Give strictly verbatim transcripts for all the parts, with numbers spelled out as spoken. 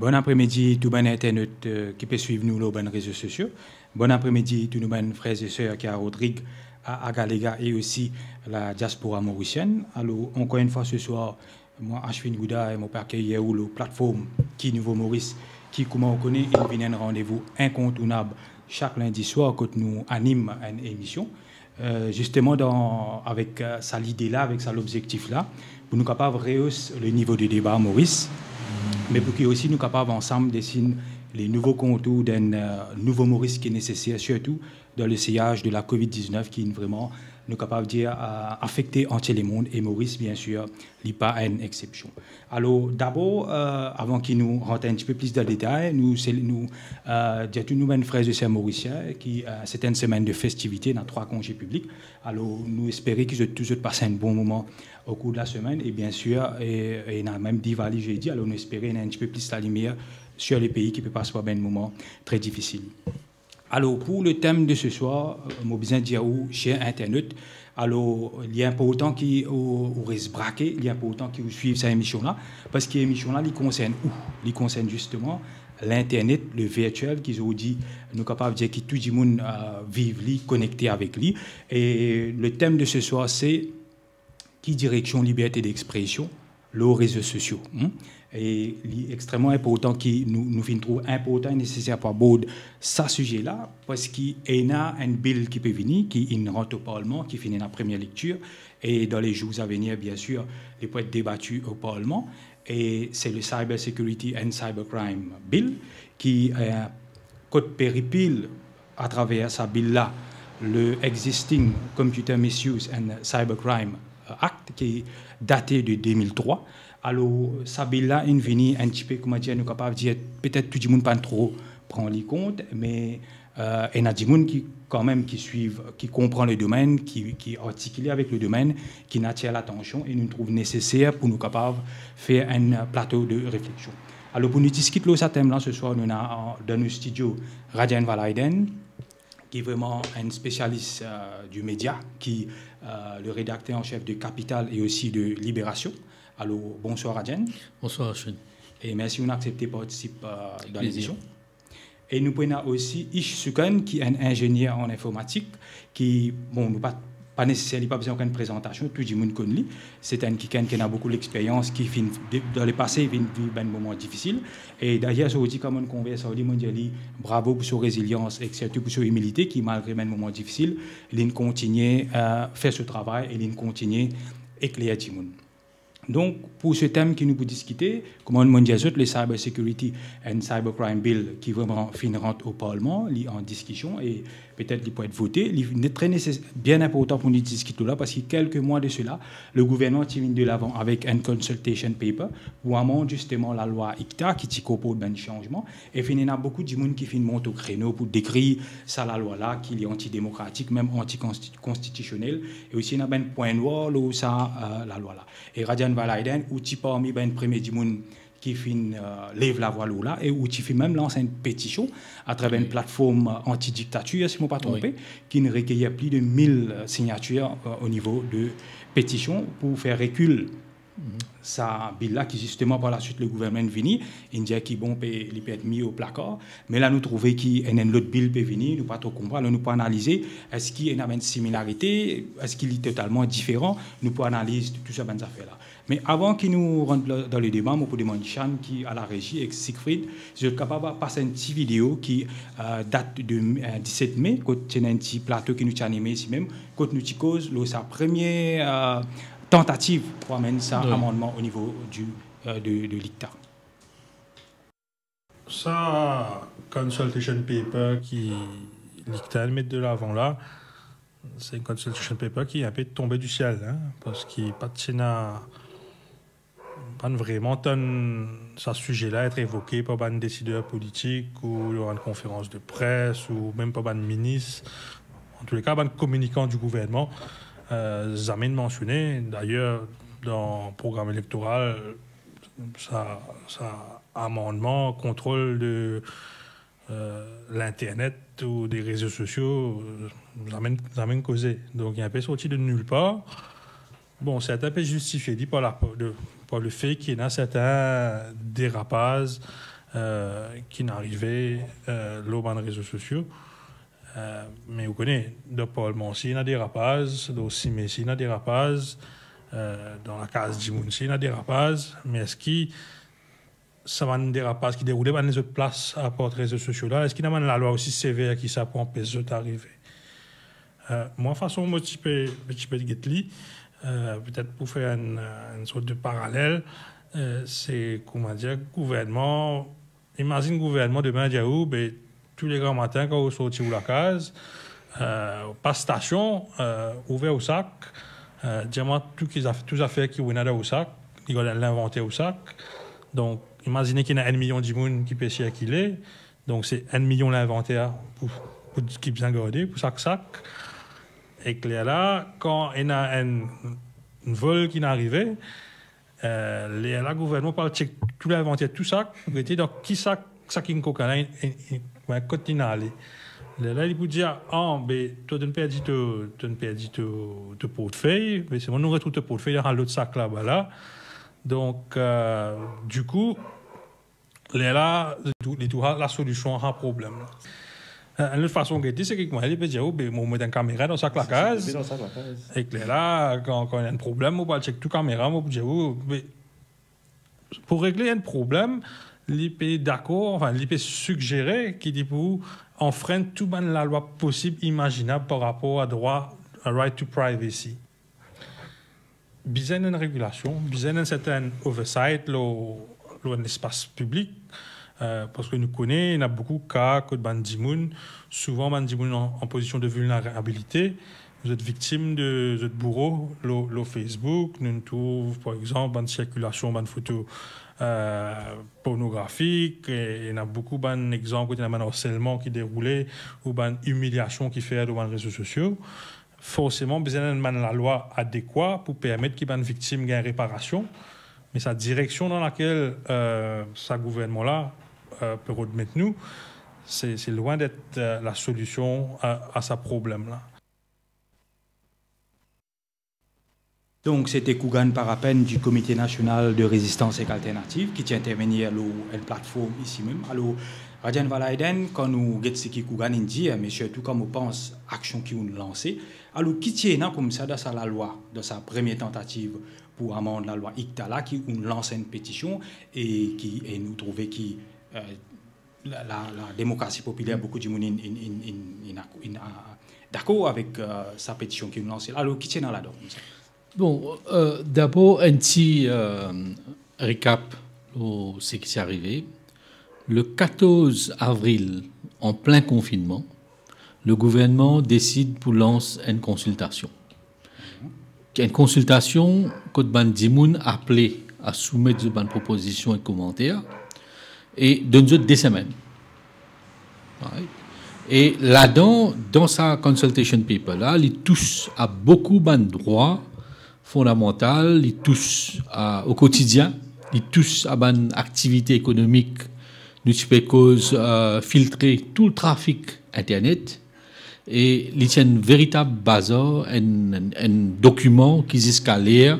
Bon apremidi tou bann internet, euh, ki pe swiv nou lor bann rezo sosio. Bon apremidi tou nou bann frer e ser ki a Rodrig, a Agalega e osi la diaspora morisienn. Alor, ankor enn fwa se swar, mwa Ashwin Gouda e mo pe akeyir ou lor platform Ki Nouvo Moris, ki kouma ou kone, inn vinn enn randevou inkontournab sak lindi swar kot nou anim enn emision. Euh, zisteman dan, avek, euh, sa lide la, avek sa lobzektif la, pou nou kapav rehos le nivo de deba Moris, me pou ki osi nou kapav ansam desinn le nouvo kontour d'enn, euh, nouvo Moris ki neseser, sirtou dan le siyaz de la covid diznef ki inn vreman, nou kapav dir, euh, afekte antie lemond e Moris, bien sir, li pa enn exsepsion. Alor, dabor, euh, avan ki nou rant enn tipe plis dan detay, nou sel-, nou, euh, dir tou nou bann frer e ser morisien ki, euh, se enn semenn de festivite, ena trwa konze piblik. Alor, nou espere ki zot tou zot pas enn bon moman o kour de la semenn, e bien sir, e, e ena mem Diwali zedi, alor nou espere ena enn tipe plis lalimier sir lepei ki pe pas par bann moman tre difisil. Alor, pou le tem de se swar, euh, mo bizin dir ou, ser internet, alor, li inportan ki ou, ou res brake, li inportan ki ou swiv sa emision la, parski emision la, li konsern ou, li konsern zisteman linternet, le virtiel, ki zordi nou kapav dir ki tou dimoun, euh, viv li, konekte avek li. E le tem de se swar, se ki direksion liberte d'expresion lor rezo sosio, hmm? E li extreman inportan ki nou, nou finn trouv inportan e neseser pou abord sa size la, parski ena enn bil ki pe vini, ki inn rant o Parlman, ki finn ena premie lektir, e dan le zour a venir, bien sir, li pou et debati o Parlman, e se le Cyber Security and Cybercrime Bill, ki, euh, kot pe repeal atraver sa bil la, le Existing Computer Misuse and Cybercrime Act, ki date de de mil trwa. Alor, sa bil la inn vini enn tipe, kouma dir, nou kapav dir, petet tou dimoun pa'nn tro pran li kont, me, euh, ena dimoun ki, kanmem, ki swiv, ki konpran le domenn, ki, ki artikile avek le domenn, ki'nn atir latansion, e nou trouv neseser pou nou kapav fer enn plato de refleksion. Alor, pou nou diskit lor sa tem la, se swar, nou ena, euh, dan nou stidio, Radyan Vallaydhen, ki vreman enn spesialis, euh, di media, ki, euh, le redakter an sef de Capital e osi de Libération. Alor, bonswar, Radyan. Bonswar, Ashwin. E mersi ou'nn aksepte partisip, euh, dan lemision. E nou pou ena osi Ish Sukan, ki enn inzenier an informatik, ki, bon, nou pa, pa neseser, li pa bizin okenn prezantasion, tou dimoun konn li. Se enn kikenn ki ena boukou lexperyans, ki finn, de, dan lepase, finn viv bann moman difisil. E dayer, zordi, kan mo'nn konvers ar li, mo'nn dir li bravo pou so rezilians ek sirtou pou so imilite, ki malgre bann moman difisil, li'nn kontigne, euh, fer so travay e li'nn kontigne ekler dimoun. Donk, pou se tem ki nou pou diskite, kouma mo'nn dir zot, le Cyber Security and Cybercrime Bill ki vreman finn rant o Parlman, li an diskision e petet li pou et vote. Li, li tre neses-, bien inportan pou nou diskit la, parski kelke mwa de sela, le gouvernman ti vinn de lavan avek enn consultation paper pou amand zisteman lalwa ICTA ki ti konport bann sanzman. E finn ena boukou dimoun ki finn mont o kreno pou dekrir sa lalwa la, ki li antidemokratik, mem antikonsti-, konstitisionel, e osi ena bann pwin nwar lor sa, euh, lalwa la. E Radyan Vallaydhen, ou ti parmi bann premie dimoun ki finn, euh, lev lavwa lor la, e ou ti finn mem lans enn petision atraver enn platform, euh, anti-diktatir, si mo pa tronpe, ki'nn rekeyir pli de mil, euh, signatir, euh, o nivo de petision pou fer rekil sa bil la ki zisteman par laswit le gouvernman vini, inn dir ki bon, pe, li pe et mi o plakar, me la nou trouve ki enn, enn lot bil pe vini, nou pa tro konpran, alor nou pou analize, eski ena bann similarite, eski li totalman diferan, nou pou analiz tou, tou sa bann zafer la. Me avan ki nou rant la, dan le deba, mo pou demann Shan ki a la rezi ek Siegfried, si zot kapav pas enn ti video ki, euh, dat de, euh, diset me, kot ti ena enn ti plato ki nou ti anime isi mem, kot nou ti koz lor sa premie, euh, tantativ pou amenn sa amannman o nivo di, euh, de, de l'ICTA. Sa consultation paper ki l'ICTA met de lavan la, se enn consultation paper ki inpe tonbe di siel, hein, parski pa ti ena, pa ti vreman tann sa size la et evoke par bann desider politik ou dan bann konferans de pres ou mem par bann minis, antouka bann kominikan di gouvernman, euh, zame mansione. Dayer, dan program elektoral, sa, sa amannman kontrol de, euh, linternet ou de rezo sosio, euh, zame, zame koze. Donk, li inpe sorti de nilpar. Bon, sertin pe zistifie li par la, de, par lefe ki ena sertin derapaz, euh, ki'nn arive, euh, lor bann rezo sosio. Euh, me ou kone, dan Parlman si ena derapaz, dan Sime si ena derapaz, euh, dan lakaz dimoun si ena derapaz, me eski sa bann derapaz ki deroule bann lezot plas apar rezo sosio la, eski ena bann lalwa osi sever ki sa pou anpes zot arive? Euh, mwa, fason mo ti pe, ti pe get li, euh, petet pou fer enn, enn sort de paralel, euh, se, koumadir, gouvernman, imazinn gouvernman demin dir ou, be, tou le gramatin kan ou sorti ou lakaz, euh, pas stasion, euh, ouver ou sak, euh, dir mwa tou ki zaf-, tou zafer ki ou ena dan ou sak, li gard linvanter ou sak. Donk, imazine ki ena enn milion dimoun ki pe sirkile, donk se enn milion linvanter pou, pou ki bizin garde, pou sak sak. Ek lerla, kan ena enn, enn vol ki'nn arive, euh, lerla gouvernman pou al chek tou linvanter, tou sak, pou gete dan ki sak, sak ki'nn kokin la, in, in, in, be, kot li'nn ale. Lerla, li pou dir, ah, be, twa, to'nn perdi to, to'nn perdi to, to portfey, be selman nou retrouv to portfey dan lot sak laba la. Donk, euh, dikou, lerla, li tou-, li trouv lasolision a sa problem la. Euh, enn lot fason gete, se ki koumadir li pe dir ou, be, mo met enn kamera dan sak lakaz. Se, se, dan sak lakaz. Ek lerla, kan, kan ena enn problem, mo pou al chek tou kamera, mo pou dir ou, be, pou regle enn problem, li pe dakor, anfin, li pe sigere ki li pou anfrenn tou bann lalwa posib, imazinab par rapor a drwa, a right to privacy. Bizin enn regilasion, bizin enn sertin oversight lor, lor enn lespas piblik, euh, parski nou kone, ena boukou ka kot bann dimoun, souvan bann dimoun an, an pozision de vilnerabilite, zot viktim de zot bouro lor, lor Facebook. Nou'nn trouv, par exanp, bann sirkilasion, bann foto, euh, pornografik, e ena boukou bann exanp kot ena bann arselman ki deroule ou bann imiliasion ki fer lor bann rezo sosio. Forseman, bizin enn bann lalwa adekwa pou permet ki bann viktim gagn reparasion. Me sa direksion dan lakel, euh, sa gouvernman la, euh, pe rod met nou, se, se lwin det, euh, lasolision a, a sa problem la. Donk, se te Kougan Parapen di Komite Nasional de Rezistans ek Alternativ ki ti intervenir lor enn platform isi mem. Alor, Rajan Valaiden, kan nou get seki Kougan inn dir, me sirtou kan mo pans aksion ki ou'nn lanse, alor, ki ti ena koumsa dan sa lalwa, dan sa premie tantativ pou amand lalwa ICTA la, ki ou'nn lans enn petision e ki, e nou trouve ki, euh, la, la, la demokrasi popiler, boukou dimoun inn, inn, inn, inn, inn ak-, inn a-, dakor avek, euh, sa petision ki ou'nn lanse la. Alor, ki ti ena ladan koumsa? Bon, euh, dabor, enn ti, euh, recap lor seki ti arive. Le katorz avril, an plin konfinnman, le gouvernman desid pou lans enn konsiltasion. Enn konsiltasion kot bann dimoun aple a soumet zot bann propozision ek komanter e donn zot de semenn. Right? E ladan, dan sa consultation paper la, li tous a boukou bann drwa fondamantal, li tous a, o kotidien, li tous a bann aktivite ekonomik. Nou ti pe koz, euh, filtre tou trafik internet, e li ti enn veritab bazar, enn, enn, enn dokiman ki ziska ler,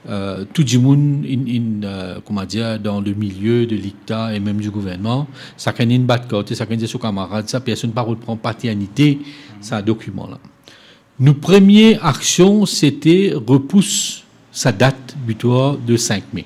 euh, tou dimoun inn, inn, euh, koumadir, dan le milie de l'ICTA e mem di gouvernman, sakenn inn bat kart, sakenn dir so kamarad sa, personn pa rod pran paternite sa dokiman la. Nou premie aksion, se te repous sa dat bitwar de sink me.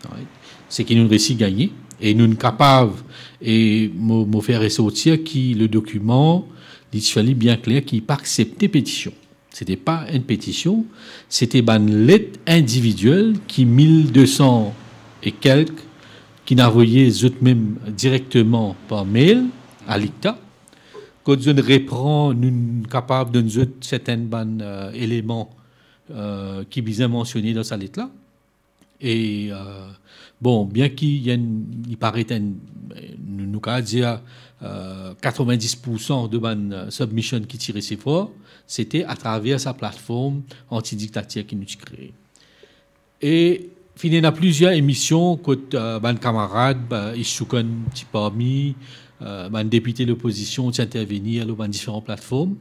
Right? Seki nou'nn resi gagne, e nou'nn kapav, e mo, mo fer resortir ki le dokiman, li ti fer li bien kler ki pa aksepte petision. Se te pa enn petision, se te bann let individiel ki mil de san e kelk ki'nn avoye zot mem direkteman par mail a l'ICTA. Kot zot repran, nou kapav donn zot sertin bann, euh, eleman, euh, ki bizin mansione dan sa let la. E, euh, bon, bien ki li paret enn, nou, nou kapav dir, euh, katrevin-dis poursan de bann, euh, submission ki ti resevwar, sete atraver sa platform anti-diktatir ki nou ti kree. E finn ena plizier emision kot, euh, bann kamarad, ba, Ish Sukhan ti parmi, euh, bann depite lopozision ti intervenir lor bann diferan platform.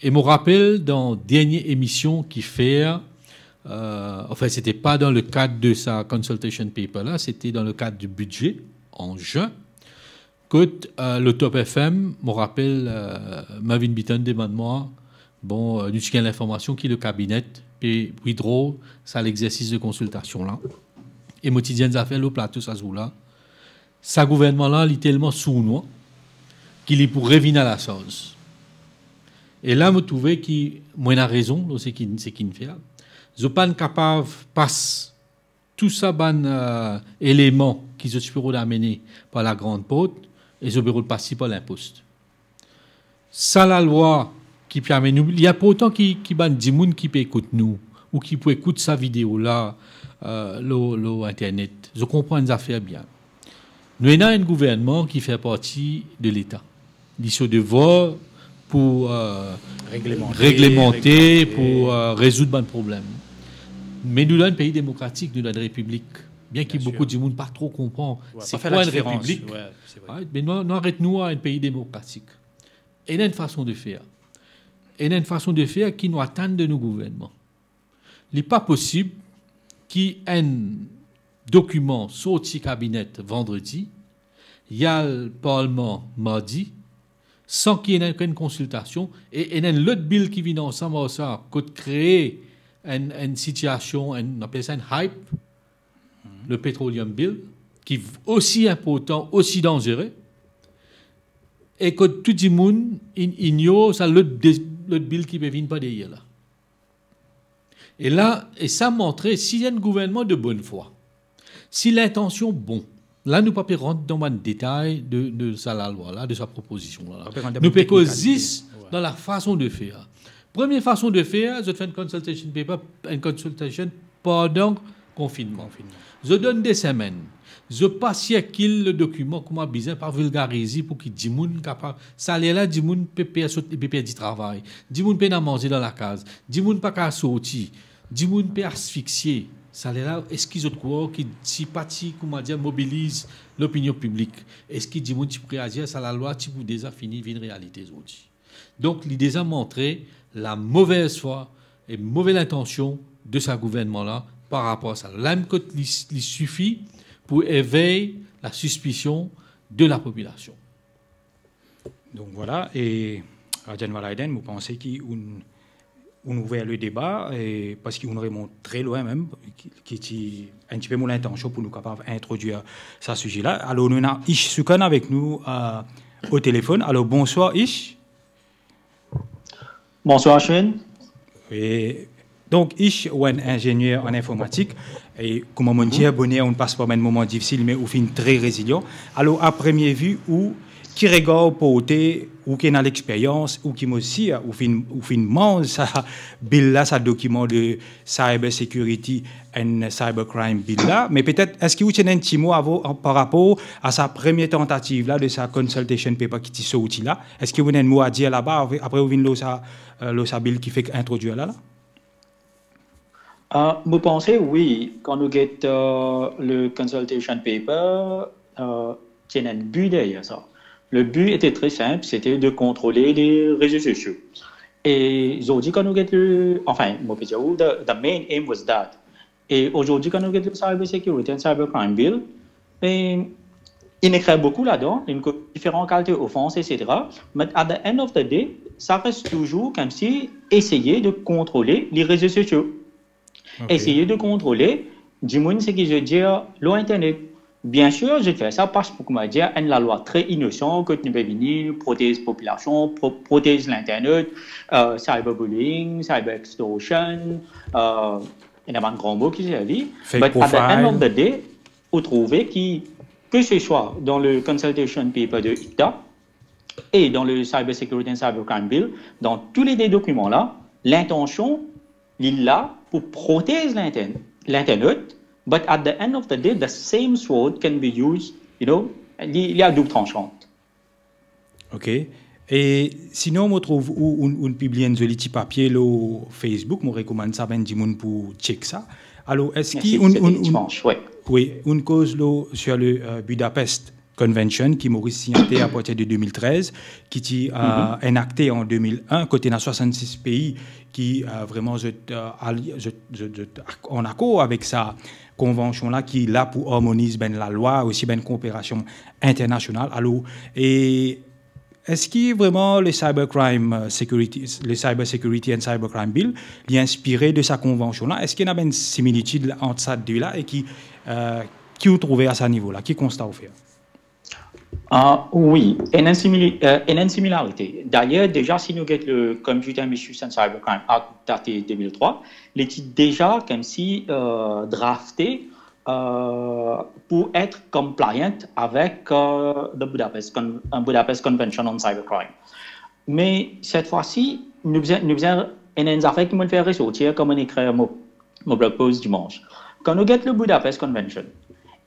E mo rapel dan dernie emision ki fer, euh, anfin, sete pa dan lekad de sa consultation paper la, sete dan lekad di bidze an zin. Kot, euh, lor Top F M, mo rapel, euh, Marvin Beaton demann mwa, bon, euh, nou ti gagn linformasion ki le kabinet pe withdraw sa lexersis de konsiltasion la. E mo ti dir enn zafer lor plato sa zour la. Sa gouvernman la, li telman sournois ki li pou revinn a lasarz. E la, mo trouve ki mo ena rezon lor seki, seki inn fer. Zot pa'nn kapav pas tou sa bann, euh, eleman ki zot ti pe rod amene par lagran port, e zot pe rod pas li par linpost. Sa lalwa ki pe amenn nou, li inportan ki, ki bann dimoun ki pe ekout nou, ou ki pou ekout sa video la, euh, lor, lor internet, zot konpran enn zafer bien. Nou ena enn gouvernman ki fer parti de Leta. Li so devwar pou, euh, Reglemante, reglemante, reglemante, pou, euh, rezoud bann problem. Me nou dan enn pei demokratik, nou dan enn repiblik. Bien ki Bien sir. Boukou dimoun pa tro konpran Wi, se pa fer kwa enn ladifrans, repiblik. Wi, se vre. Wi, me nou, nou aret nou a enn pei demokratik. Ena enn fason de fer. Ena enn fason de fer ki nou atann de nou gouvernman. Li pa posib ki enn dokiman sorti kabinet vandredi, li al parlman mardi, san ki ena okenn konsiltasion, e ena enn lot bil ki vinn ansam ar sa, kot kree enn, enn sitiasion, enn, nou apel sa enn hype, le Petroleum Bill, ki osi inportan, osi danzere, e kot tou dimoun inn-, ignor sa lot de-, lot bil ki pe vinn par deryer la. E la, e sa montre, si enn gouvernman de bonn fwa, si lintansion bon, la nou pa pe rant dan bann detay de, de sa lalwa la, de sa propozision la. Pa pe rant dan Nou bann pe koz teknikalite. Zis Wi. Dan la fason de fer. Premie fason de fer, zot fer enn consultation paper, enn consultation pandan konfinnman. Konfinnman. Zot donn de semenn. Zot pa sirkil le dokiman kouma bizin, pa vilgariz li pou ki dimoun kapav. Sa ler la, dimoun pe perd so, pe perdi travay. Dimoun pena manze dan lakaz. Dimoun pa kapav sorti. Dimoun pe asfiksie. Sa ler la, eski zot krwar ki si pa ti, kouma dir, mobiliz lopinion piblik, eski dimoun ti pou reazir, sa lalwa ti pou deza fini vinn realite zordi? Donk, li deza montre lamove fwa e move lintansion de sa gouvernman la par rapor a sa. La mem kot li, li sifi pou evey lasispision de lapopilasion. Donk, vwala, e Rajan Valaiden, mo panse ki ou'nn, ou'nn ouver le deba, e parski ou'nn remont tre lwin mem, ki, ki ti enn tipe mo lintansion pou nou kapav introdwir sa size la. Alor, nou ena Ish Sukhan avek nou, euh, o telefonn. Alor, bonswar, Ish. Bonswar, Ashwin. E donk, Ish, ou enn inzenier an informatik, e kouma mo'nn dir, boner ou'nn pas par bann moman difisil, me ou finn tre rezilyan. Alor, a premie vi, ou, ki regar ou porte, ou ki ena lexperyans, ou ki mo sir, ou finn, ou finn manz sa bil la, sa dokiman de cyber security and cyber crime bill la, me petet, eski ou ti ena enn ti mo avo, par rapor a sa premie tantativ la de sa consultation paper ki ti sorti la? Eski ou ena enn mo a dir laba, apre, apre ou vinn lor sa, euh, lor sa bil ki fek introdwir la, la? Euh, mo panse, wi, kan nou get, euh, le consultation paper, euh, ti ena enn bi deryer sa. Le bi ete tre sinp, sete de kontrole le rezo sosio. E zordi, kan nou get le, anfin, mo pe dir ou, the, the main aim was that. E zordi, kan nou get le Cyber Security and Cyber Crime Bill, e, inn ekrir boukou ladan, inn koz diferan kalite ofans, et cetera. But at the end of the day, sa res touzour koumsi eseye de kontrole le rezo sosio. Ok. Eseye de kontrole dimoun seki zot dir lor internet. Bien sir, zot fer sa pas pou, kouma dir, enn lalwa tre inosan, kot nou pe vini protez popilasion, pro-, protez linternet, euh, cyberbullying, cyber extortion, euh, ena bann gran mo ki servi. Fake profile. But at the end of the day, ou trouve ki, ke se swa dan le consultation paper de ICTA e dan le Cyber Security and Cyber Crime Bill, dan tou le de dokiman la, lintansion, li la pou protez linter-, linternet, But at the end of the day, the same sword can be used, you know, li, li a doub tranchant. Ok. E sinon, mo trouv ou, ou, ou piblie enn zoli ti papie lor Facebook, mo rekomann sa bann dimoun pou check sa. Alor, eski... Mersi, ou, se ou, ou, dimanch, wi. Wi, ou koz lor, sur le, euh, Budapest Convention ki Moris signate apartir de de mil trez, ki ti, euh, enakte an de mil enn, kot ena swasannsis pei ki, euh, vreman zot, euh, ali-, zot, zot, zot ak-, an akor avek sa konvansion la ki la pou armoniz bann lalwa, osi bann kooperasion internasional. Alor, e eski vreman le cybercrime, euh, security, le Cyber Security and Cybercrime Bill, li inspire de sa konvansion la? Eski ena bann similitid la, ant sa de la e ki, euh, ki ou trouve a sa nivo la? Ki konsta ou fer? Ah, wi, ena enn simili-, euh, ena enn similarite. Dayer, deza, si nou get le Computer Misuse and Cybercrime Act date de mil trwa, li ti deza koumsi, euh, drafte, euh, pou et compliant avek, euh, the Budapest Con-, euh, Budapest Convention on Cybercrime. Me set fwa si, nou bizin, nou bizin, ena enn zafer ki mo'nn fer resortir kan mo'nn ekrir mo, mo blog post dimanch. Kan nou get le Budapest Convention,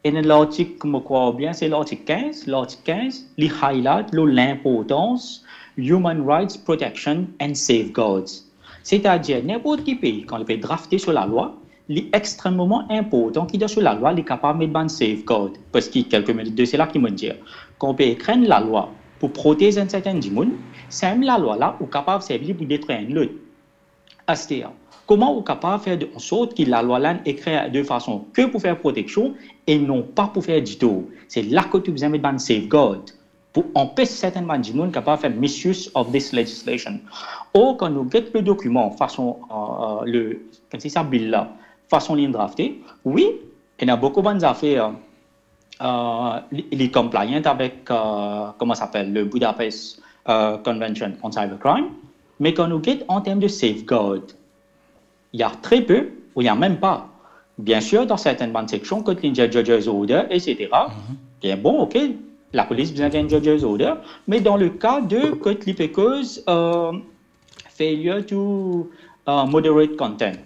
ena enn lartik, mo krwar bien se lartik kinz, lartik kinz, li highlight lor linportans human rights protection and safeguards. Setadir, ninport ki pei, kan li pe drafte so lalwa, li extrememan inportan ki dan so lalwa, li kapav met bann safeguard. Parski kelke minit de sela ki mo'nn dir, kan ou pe ekrir enn lalwa pou protez enn sertenn dimoun, samem lalwa la, ou kapav servi li pou detrir enn lot. Aster, kouma ou kapav fer de, an sort ki lalwa la inn ekrir de fason ke pou fer proteksion e non pa pou fer ditor? Se la kot ou bizin met bann safeguard pou anpes sertenn bann dimoun kapav fer misuse of this legislation. Or, kan nou get le dokiman, fason, euh, euh, le, koumsi sa bill la, fason li inn drafte, wi, ena boukou bann zafer, euh, li, li compliant avek, euh, kouma sa apel, le Budapest, euh, Convention on Cybercrime, me kan nou get an term de safeguard, il y a très peu ou il y a même pas. Bien sûr, dan sertenn bann seksion, kot li dir judge's order, et cetera. Mhm. Bien, bon, ok, lapolis bizin gagn judge's order, me dan le ka de kot li pe koz, euh, failure to, euh, moderate content,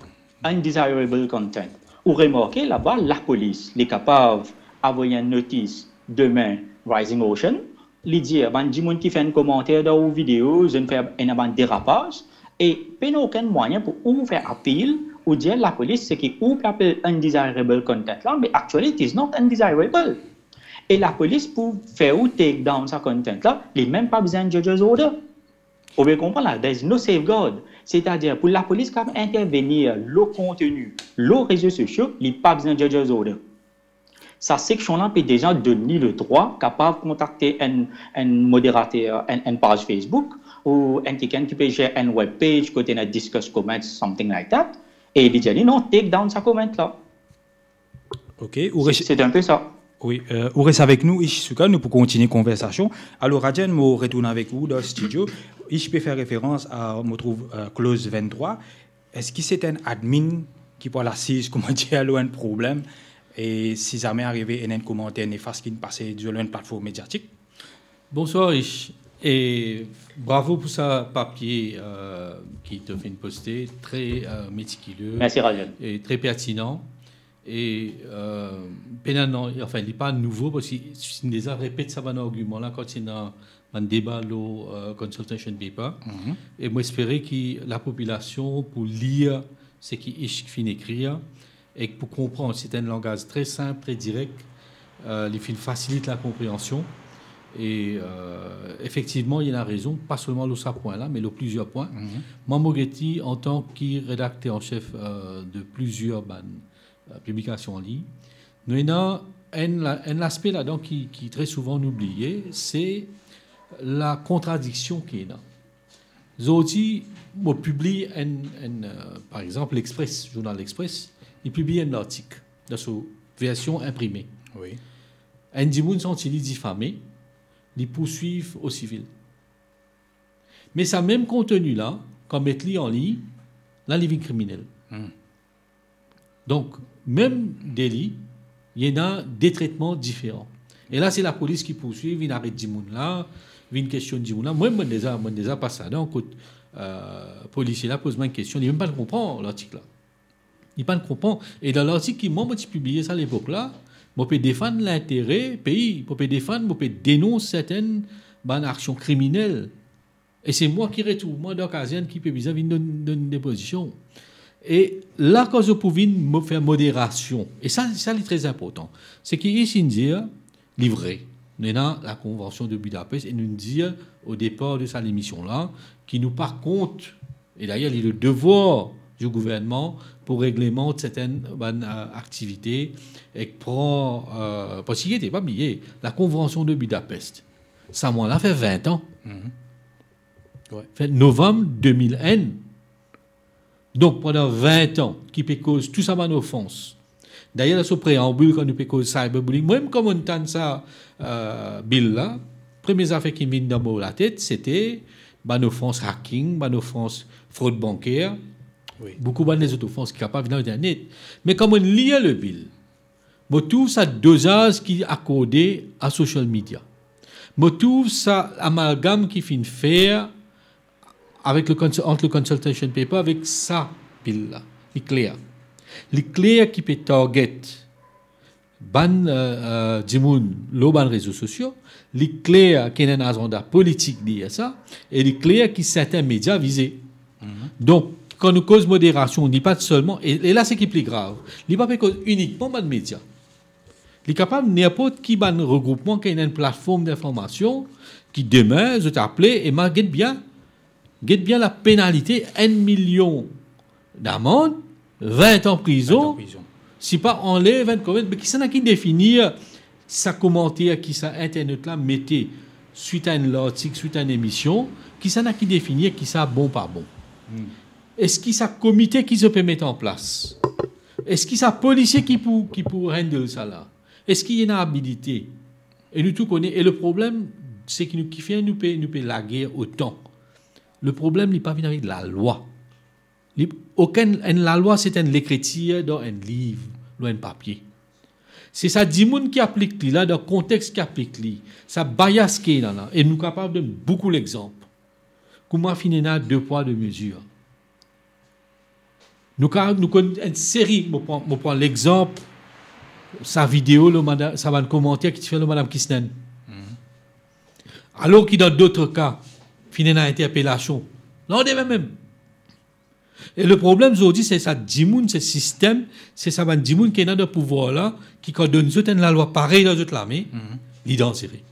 undesirable content, ou remarke laba, lapolis, li kapav avoy enn notis demin Rising Ocean, li dir, bann dimoun ki fer enn komanter dan ou video, zot inn fer ena bann derapaz, e pena okenn mwayin pou ou fer apil, ou dir lapolis seki ou pe apel undesirable content la, me actually it is not undesirable. E lapolis pou fer ou take down sa content la, li mem pa bizin judge's order. Ou pe konpran la, there is no safeguard. Setadir, pou lapolis kapav intervenir lor konteni, lor rezo sosio, li pa bizin judge's order. Sa seksion la pe deza donn li ledrwa kapav kontakte enn, enn moderater, enn, enn paz Facebook, ou enn kikenn ki pe zer enn web page kot ena discuss comments, something like that, e li dir li, "Non, take down sa comment la." Ok, ou res-, c'est un peu ça. Wi, euh, ou res avek nou, Ish Souka, nou pou kontinie konversasion. Alor, Rajen, mo retourn avek ou dan studio. Ish pe fer referans a, mo trouv, euh, clause vingt-trois. Eski se enn admin ki pou al asiz, kouma dir, lor enn problem, e si zame arive ena enn komanter nefas ki pase lor enn platform mediatik? Bonswar, Ish. E bravo pou sa papie, euh, ki to finn poste, tre, euh, metikile... Mersi, Rajen. ...e tre pertinan. E, euh, pena, non, anfin, li pa nouvo, parski si nou deza repet sa bann argiman la kan ti ena bann deba lor, euh, consultation paper. Mhm. E mo espere ki lapopilasion pou lir seki Ish finn ekrir, e pou konpran, se enn langaz tre sinp, tre direk, euh, li finn fasilit lakonpreansion. E, euh, efektivman, li ena rezon, pa selman lor sa pwin la, me lor plizier pwin. Mhm. Mwa, mo gete li antan ki redakter an sef, euh, de plizier bann, euh, piblikasion an lign. Nou ena enn la-, enn laspe ladan ki, ki tre souvan nou bliye, se lakontradiksion ki ena. Zordi, mo pibli enn, enn, euh, par exanp, L'Express, zournal L'Express, li pibli enn lartik dan so version inprime. Wi. Enn dimoun santi li difame, li pou swiv o sivil. Me sa mem konteni la, kan met li an lign, la li vinn kriminel. Hmm. Donk, mem deli, ena de tretman diferan. E la, se lapolis ki pou swiv, vinn aret dimoun la, vinn kestionn dimoun la. Mwa, mo deza, mo deza pas ladan, kot, euh, polisie la poz mwa enn kestion, li mem pa konpran lartik la. Li pa'nn konpran. E dan lartik ki mwa, mo ti pibliye sa lepok la, mo pe defann lintere pei, mo pe defann, mo pe denons sertenn bann aksion kriminel. E se mwa ki retrouv mwa dan kazern ki pe bizin vinn donn, donn depozision. E la, kan zot pou vinn mo-, fer moderasion, e sa, sa li tre inportan, se ki Ish India li vre, nou ena Lakonvansion de Budapest e nou dir o depar de sa lemision la ki nou pa kont, e dayer li le devwar di gouvernman pou reglemant sertenn bann, eh, aktivite ek pran, eh, parski, pa bliye, Lakonvansion de Budapest, sa mwa la fer vin an. Mhm. Wi. Fer novam de mil enn. Donk, pandan vin an, ki pe koz tou sa bann ofans. Dayer, dan so preanbil, kan nou pe koz cyberbullying, mwa mem kan mo'nn tann sa, eh, bil la, premie zafer ki vinn dan mo latet, sete bann ofans hacking, bann ofans frod banker, wi, boukou bann lezot ofans ki kapav vinn dan internet. Me kan mo'nn lir le bil, mo trouv sa dozaz ki akorde a social media. Mo trouv sa amalgam ki finn fer avek le cons-, ant le consultation paper avek sa bil la. Li kler. Li kler ki pe target bann, eh, eh, dimoun lor bann rezo sosio. Li kler ki ena enn azanda politik deryer sa. E li kler ki serten media vize. Mhm. Donk, kan nou koz moderasion, li pa selman, e, e la seki pli grav, li pa pe koz inikman bann media. Li kapav ninport ki bann regroupman ki ena enn platform dinformasion ki demin zot apele, e ma get bien, get bien lapenalite, enn milion damand, vin an prizon, vin an prizon, si pa anlev enn koment, me kisannla ki definir sa komanter ki sa internet la mete swit a enn lartik, swit a enn emision, kisannla ki definir ki sa bon, pa bon? Hmm. Eski sa komite ki zot pe met an plas? Eski sa polisie ki pou, ki pou handle sa la? Eski ena abilite? E nou tou kone, e le problem, se ki nou, kifer nou pe, nou pe lager otan. Le problem, li pa vinn avek lalwa. Li, okenn, enn lalwa, se enn lekritir dan enn liv, lor enn papie. Se sa dimoun ki aplik li la, dan kontex ki aplik li, sa bias ki ena la, e nou kapav donn boukou lexanp. Kouma finn ena de pwa, de mezir. Nou ka, nou konn enn seri, mo pran, mo pran lexanp, sa video, lor madam, sa bann komanter ki ti fer lor madam Kisnen. Mhm. Alor ki dan dot ka, finn ena interpelasion. Landime mem. E le problem zordi, se sa dimoun, se sistem, se sa bann dimoun ki ena dan pouvwar la, ki kan donn zot enn lalwa parey dan zot lame, mhm, li danzere.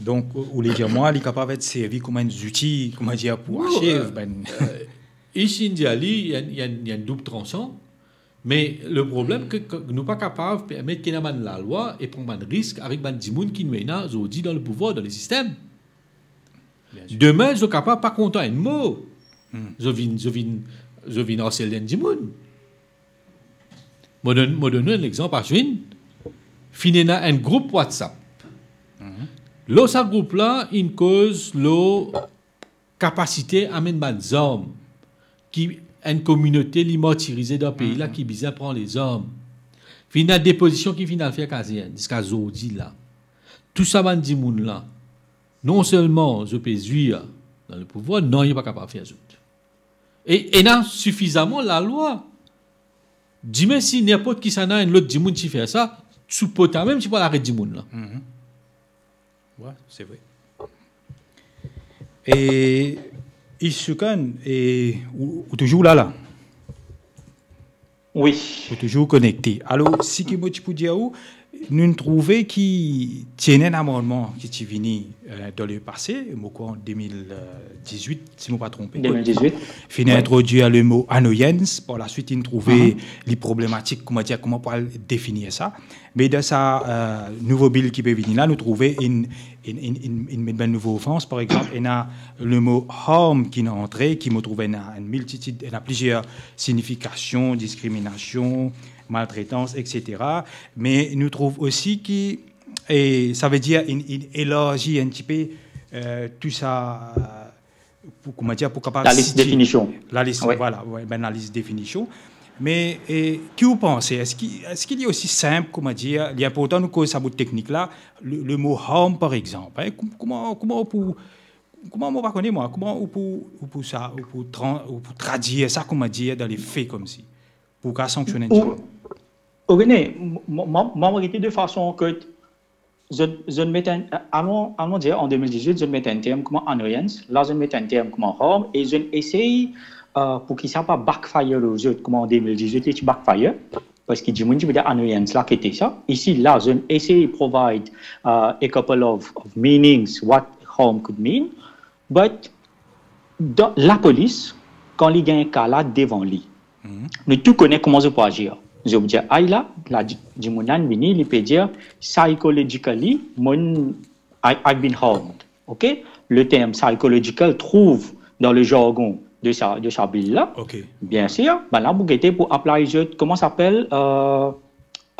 Donk, ou le dir mwa, li kapav et servi kouma enn zouti, kouma dir, pou, non, achev, eh, bann, eh, Ish India li, li enn, li enn, li enn doub transan, me le problem ke, ke nou pa kapav permet ki ena bann lalwa e pran bann risk avek bann dimoun ki nou ena zordi dan le pouvwar, dan le sistem. Bien sir. Demin, zot kapav pa kontan enn mo. Hmm. Zot vinn, zot vinn, zot vinn arsel enn dimoun. Mo donn, mo donn nou enn lexanp, Ashwin. Finn ena enn group WhatsApp. Mhm. Lor sa group la, inn koz lor kapasite amenn bann zarm ki enn kominote li martirize dan pei la, mhm, ki bizin pran lezarm. Finn ena depozision ki finn al fer kazern ziska zordi la. Tou sa bann dimoun la, non selman zot pe zwir dan le pouvwar, nanye pa kapav fer zot. E ena sifizaman lalwa. Dime si ninport kisannla enn lot dimoun ti fer sa, sou pota mem ti pou al aret dimoun la. Mhm. Wi, se vre. E Ish Sukan, e ou, ou touzour la, la? Wi. Ou touzour konekte. Alor, seki mo ti pou dir ou, nou trouve ki ti ena enn amannman ki ti vini, eh, dan lepase, mo krwar an de mil dizwit, si mo pa tronpe. De mil dizwit. Finn, wi, introdwir le mo annoyance, par laswit, inn trouve, mhm, li problematik, kouma dir, kouma pou al definir sa. Me dan sa, eh, nouvo bil ki pe vini la, nou trouve inn, inn, inn, inn, inn met bann nouvo ofans. Par exanp, ena le mo harm ki inn antre, ki mo trouve ena enn miltitid, ena plizier signifikasion, diskriminasion, maltretans, et cetera. Me nou trouv osi ki, e sa ve dir inn, inn elarzi enn tipe, eh, tou sa, pou, kouma dir, pou kapav... Lalis sitiye definision. Lalis, wi, vwala, wi, bann lalis definision. Me, e, ki ou panse? Eski, eski li osi sinp, kouma dir, li inportan nou koz sa bout teknik la, le, le mo harm, par exanp, hein, kou-, kouma, kouma pou, kouma, mo pa kone mwa, kouma ou pou, ou pou sa, ou pou tran-, ou pou tradir sa, kouma dir, dan le fe koumsi, pou ka sanksionn enn Ou, dimoun? ou kone, mo, mo, mo, mo gete de fason ke zot, zot met enn, alon, alon dir an de mil diz-wit, zot met enn term kouma annoyance, la zot met enn term kouma harm, e zot esey, euh, pou ki sa pa backfire lor zot, kouma an de mil diz-wit, li ti backfire, parski dimoun ti pe dir annoyance la, ki ete sa. Isi, la, zot esey provide, euh, a couple of, of meanings, what harm could mean, but dan lapolis, kan li gagn ka la devan li, nou tou kone kouma zot pou azir. Zot pou dir, ay la, la, di-, dimoun la vini, li pe dir, psychologically, mo, I, I've been harmed. Ok? Le term psychological trouve dans le jargon de sa, de sa bil la. Ok. Bien sûr, bann la pou gete pou apply zot, kouma sa apel, euh,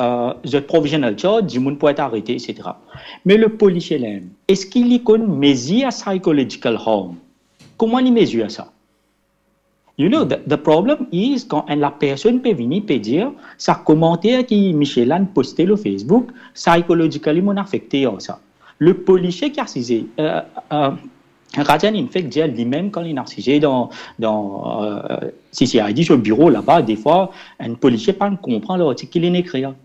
euh, zot provisional charge, dimoun pou et arete, et cetera. Me le polisie li mem, eski li konn mezir psychological harm? Kouma li mezir sa? You know, the, the problem is kan enn lapersonn pe vini, pe dir, sa komanter ki Michel-Anne poste lor Facebook, psychologically mo afekte ar sa. Le polisie ki asize, euh, euh, Rajan, in fact, dir li mem kan li asize dan, dan, euh, C C I D, so biro laba, defwa, enn polisie pa konpran lartik ki li ekrir.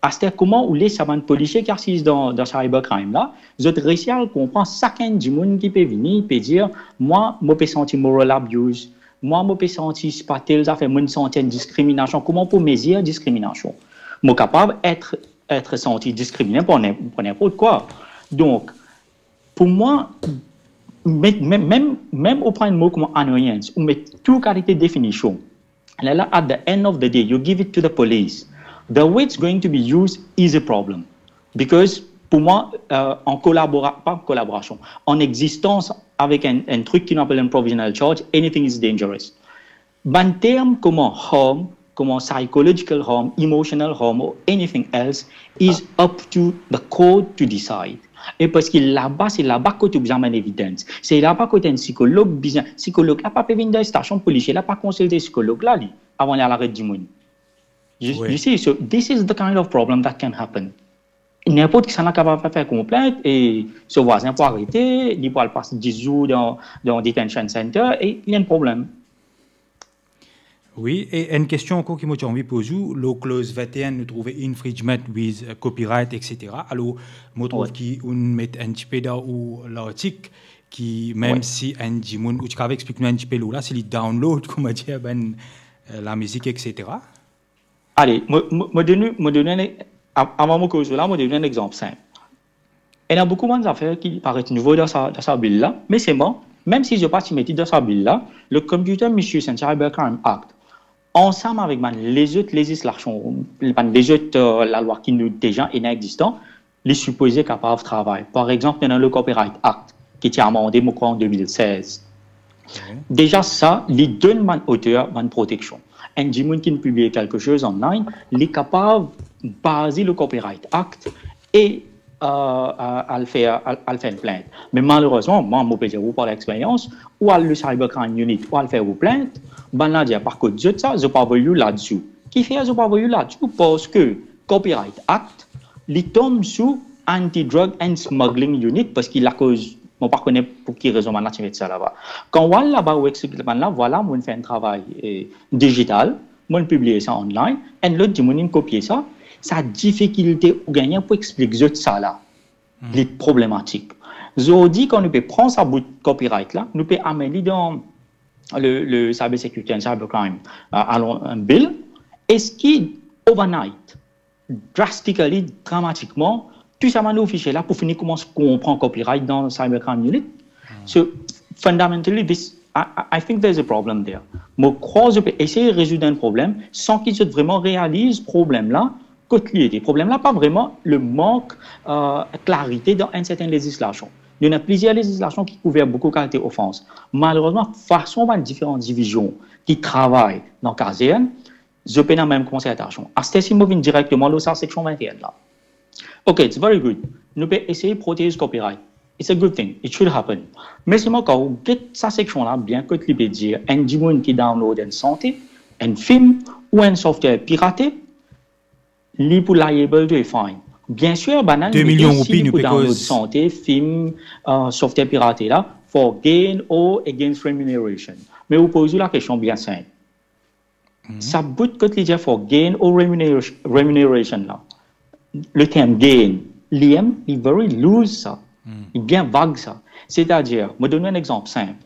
Aster, kouma ou les sa bann polisie ki asiz dan, dan cybercrime la, zot resi al konpran sakenn dimoun ki pe vini, pe dir, mwa, mo pe santi moral abuse, mwa, mo pe santi, sipa, tel zafer, mo santi enn diskriminasion. Kouma ou pou mezir diskriminasion? Mo kapav et, et santi diskrimine pou nin-, pou ninport kwa. Donk, pou mwa, mem, mem, mem, mem ou pran enn mo kouma annoyance, ou met tou kalite definision. Lerla, at the end of the day, you give it to the police. The way it's going to be used is a problem. Because, pou mwa, euh, an kolabora-, pa kolaborasion, an egzistans avek enn, enn trik ki nou apel enn provisional charge, anything is dangerous. Bann term kouma harm, kouma psychological harm, emotional harm, or anything else, is up to the court to decide. E parski laba, se laba kot ou bizin amenn evidence. Se laba kot enn sikolog bizin, sikolog la pa pe vinn dan stasion polisie, la pa konsilte sikolog la, li, avan li al aret dimoun. You, Wi. You see, so this is the kind of problem that can happen. Ninport kisannla kapav fer konplint e so vwazin pou arete, li pou al pas dis zour dan, dan detention center e li ena enn problem. Wi, e enn kestion ankor ki mo ti anvi poz ou, lor clause vingt et un, nou trouve infringement with, euh, copyright, et cetera. Alor, mo trouve Wi. ki ou met enn tipe dan ou lartik ki, mem Wi. Si enn dimoun, ou ti kapav explik nou enn tipe lor la, si li download, kouma dir, bann, euh, lamizik, et cetera. Ale, mo, mo, mo donn, mo donn enn, a-, avan mo koz la, mo donn enn exanp sinp. Ena boukou bann zafer ki paret nouvo dan sa, dan sa bil la, me selman, mem si zot pa ti met li dan sa bil la, le Computer Misuse and Cybercrime Act, ansam avek bann lezot lezislasion, bann lezot, euh, lalwa ki nou deza ena egzistan, li sipoze kapav travay. Par exanp, nou ena le Copyright Act, ki ti amande, mo krwar, an de mil sez. Deza sa, li donn bann oter bann proteksion. Enn dimoun ki piblie kelke soz online, li kapav baze le Copyright Act e, euh, euh, al fer, al, al fer enn plint. Me malerezman, mwa, mo pe dir ou par lexperyans, ou al le Cybercrime Unit, ou al fer ou plint, bann la dir, par kot zot sa, zot pa voy ou ladsou. Kifer zot pa voy ou ladsou? Parski Copyright Act, li tom sou Anti-Drug and Smuggling Unit, parski lakoz, mo pa kone pou ki rezon bann la ti met sa laba. Kan ou al laba, ou explik bann la, vwala, mo fer enn travay, eh, digital, mo piblie sa online, enn lot dimoun inn kopie sa, sa difikilte ou gagne pou explik zot sa la, li problematik. Zordi, kan nou pe pran sa bout copyright la, nou pe amenn li dan le, le Cyber Security and Cybercrime, euh, alon, euh, Bill, eski overnight, drastically, dramatikman, tou sa bann ofisie la pou fini koumans konpran copyright dan Cybercrime Unit? So, fundamentally, this, I, I, I think there's a problem there. Mo krwar zot pe esey rezoud enn problem san ki zot vreman realiz problem la, kot li ete. Problem la pa vreman le mank, euh, klarite dan enn serten lezislasion. Nou ena plizier lezislasion ki kouver boukou kalite ofans. Malerezman, fason bann diferan divizion ki travay dan kazern, zot pena mem konsertasion. Aster, si mo vinn direkteman lor sa seksion vingt et un la. Ok, it's very good. Nou pe esey protez copyright. It's a good thing. It should happen. Me selman kan ou get sa seksion la bien, kot li pe dir, enn dimoun ki download enn sante, enn fim ou enn software pirate, li pou liable to a fine. Bien sûr, bann la, De milion roupi, nou pou pe download koz. Sante, fim, euh, software pirate la, for gain or against remuneration. Me ou poz ou lakestion bien sinp. Mhm. Sa bout kot li dir for gain or remuneration, remuneration la, le term gain, li mem, li very loose sa. Mhm. Li bien vag sa. Setadir, mo donn ou enn exanp sinp.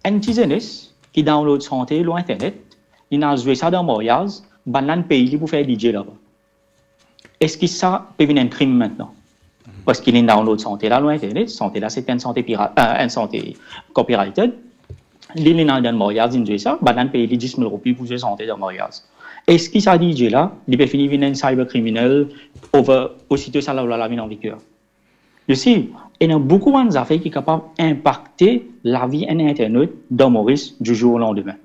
Enn ti zenes ki download sante lor internet, li al zwe sa dan maryaz, bannla inn pey li pou fer D J laba. Eski sa pe vinn enn krim aster? Parski li download sante la lor internet, sante la se enn sante pirat, euh, enn sante copyrighted. Li, li al dan maryaz, li zwe sa, bannla inn pey li dis mil roupi pou zwe sante dan maryaz. Eski sa D J la, li pe fini vinn enn cyber criminal over, osito sa lalwa la vinn an viger? You see, ena boukou bann zafer ki kapav inpakte lavi enn internet dan Moris du jour au lendemain.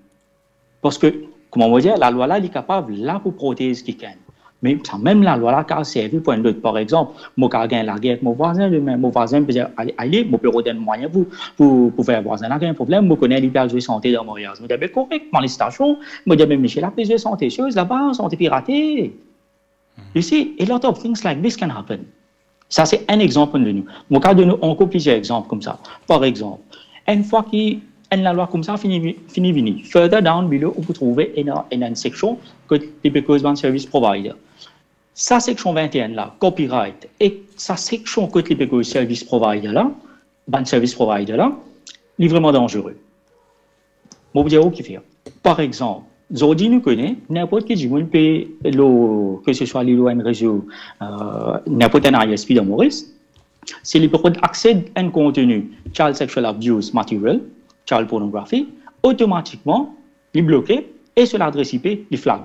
Parski, kouma mo dir, lalwa la, li kapav la pou protez kikenn. Me sa mem lalwa la kapav servi pou enn lot. Par exanp, mo kapav gagn lager ek mo vwazin demin. Mo vwazin pe dir, ale, ale, mo pe rod enn mwayin pou, pou, pou fer vwazin la gagn problem. Mo kone li pe al zwe sante dan maryaz. Mo dir, be korek, manifestasion. Mo dir, be misie la pe zwe sante soz laba, sante pirate. You see, a lot of things like this can happen. Sa se enn exanp mo donn ou. Mo kapav donn ou ankor plizier exanp koumsa. Par exanp, enn fwa ki enn lalwa koumsa fini vi-, fini vini, further down below, ou pou trouve ena, ena enn seksion kot li pe koz bann service provider. Sa seksion vinteen la, copyright, ek sa seksion kot li pe koz service provider la, bann service provider la, li vreman danzere. Mo pou dir ou kifer. Par exanp, zordi nou kone, ninport ki dimoun pe lor, ke se swa li lor enn rezo, euh, ninport enn I S P dan Moris, si li pe rod akse enn konteni child sexual abuse material, child pornography, otomatikman, li bloke e so ladres I P, li flag.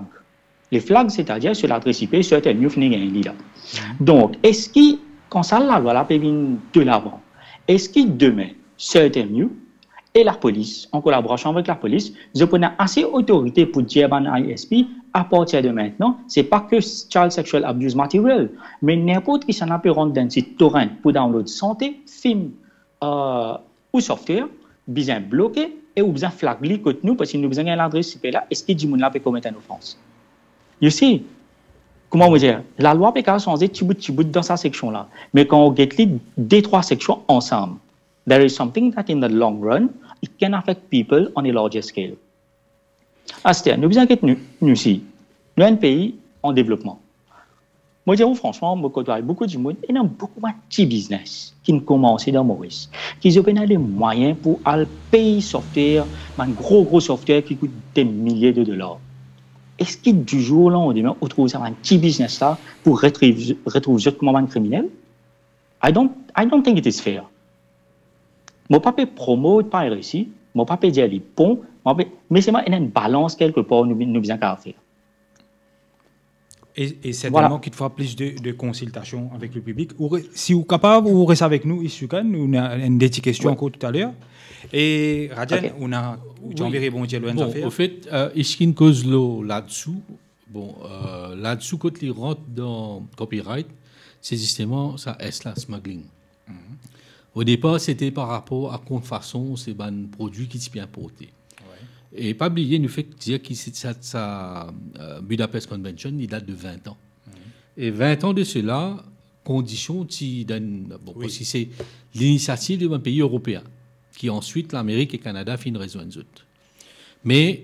Li flag, setadir so ladres I P, Certain You fini gagn li la. Mhm. Donk, eski, kan sa lalwa la pe vinn delavan, eski demin, Certain You e lapolis, an kolaborasion avek lapolis, zot pou ena ase otorite pou dir bann I S P, a partir de maintenant, se pa ke child sexual abuse material, me ninport kisannla pe rant dan sit torrent pou download sante, fim, euh, ou software, bizin bloke e ou bizin flag li kot nou, parski nou bizin gagn ladres I P la, eski dimoun la pe komet enn ofans. You see, kouma mo dir, lalwa pe kapav sanze tibout, tibout dan sa seksion la. Me kan ou get li de, trwa seksion ansam, there is something that in the long run, it can affect people on a larger scale. Aster, nou bizin get nou, nou si, nou enn pei an devlopman. Mo dir ou fransman, mo kotway boukou dimoun, ena boukou bann ti biznes ki'nn koumanse dan Moris, ki zot pena lemwayin pou al pey software, bann gro, gro software ki kout de milie de dolar. Eski du jour au lendemain, ou trouv sa bann ti biznes la pou retrouv, retrouv zot kouma bann kriminel? I don't, I don't think it is fair. Mo pa pe promote piracy, mo pa pe dir li bon, mo pa pe, me selman ena enn balans kelkepar nou, nou bizin kapav fer. E, e sertennman, voilà, kitfwa plis de, de konsiltasion avek le piblik. Ou re-, si ou kapav, ou res avek nou, Issukan, nou ena enn de ti kestion, ouais, ankor toutaler. E Radian, ok, ou ena, ou ti, oui, anvi rebondir lor enn zafer? Bon, anfet, euh, Iskin koz lor ladsu, bon, euh, ladsu kot li rant dan copyright, se zisteman sa S la, smuggling. Mhm. O depar, se te par rapor a kontfason se bann prodwi ki ti pe inporte. Ouais. E pa bliye, nou fek dir ki se sa, sa, euh, Budapest Convention, li dat de vin an. Mhm. E vin an de sela, kondision ti dan, bon, oui, parski se linisiativ de bann pei eropeen, ki answit Lamerik e Kanada finn rezwenn zot. Me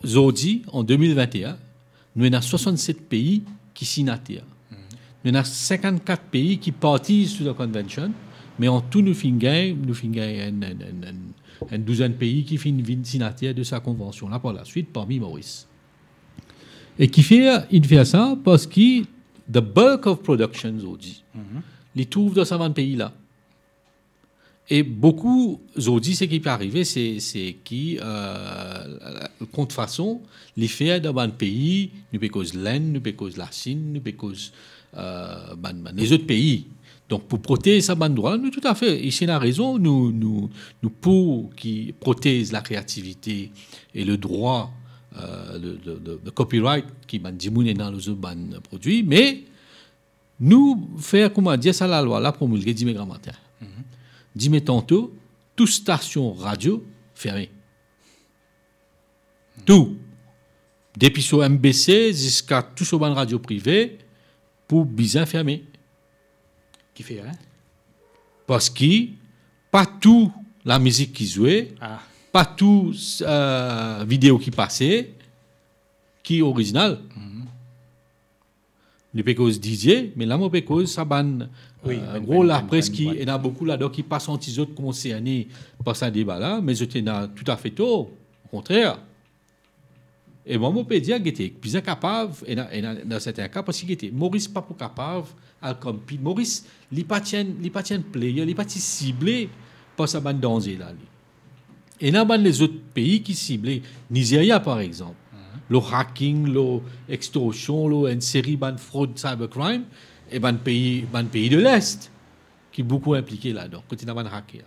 zordi, an de mil vin e enn, nou ena swasannset pei ki signater. Mhm. Nou ena sinkannkat pei ki parti to the convention, me an tou nou finn gagn, nou finn gagn enn, enn, enn, enn, enn douzenn pei ki finn vinn signater de sa konvansion la par laswit, parmi Moris. E kifer inn fer sa? Parski the bulk of production zordi, mhm, li trouv dan sa bann pei la. E boukou, zordi, seki pe arive, se, se ki, euh, kontfason, li fer dan bann pei, nou pe koz Lenn, nou pe koz Lasinn, nou pe koz, euh, bann, bann lezot pei. Donk, pou protez sa bann drwa, nou toutafe, Iskin ena rezon, nou, nou, nou pou ki protez lakreativite e le drwa, euh, le, le, le, le copyright ki bann dimoun ena lor zot bann prodwi, me nou fer, koumadir, sa lalwa la promilge dime gramatin. Mhm. Dime tanto, tou stasion radio ferme. Tou. Depi so M B C ziska tou so bann radio prive pou bizin ferme. Kifer, hein? Parski pa tou Lamizik ki zwe, ah, pa tou, eh, video ki pase, ki orizinal. Mhm. Nou pe koz D J, me la mo pe koz sa bann, wi, eh, bann, gro bann, lapres bann, ki, bann, ena boukou ladan ki pa santi zot konserne par sa deba la, me zot ena toutafe tor, okontrer. E mwa, mo pe dir, gete, bizin kapav, ena, ena, dan sertin ka, parski gete, Moris pa pou kapav al compete. Moris, li pa ti enn, li pa ti enn player, li pa ti sible par sa bann danze la, li. Ena bann lezot pei ki sible, Nizeria, par exanp, mhm, lor hacking, lor extorsion, lor enn seri bann frod cybercrime, e bann pei, bann pei de Lest ki boukou inplike ladan, kot ena bann hacker.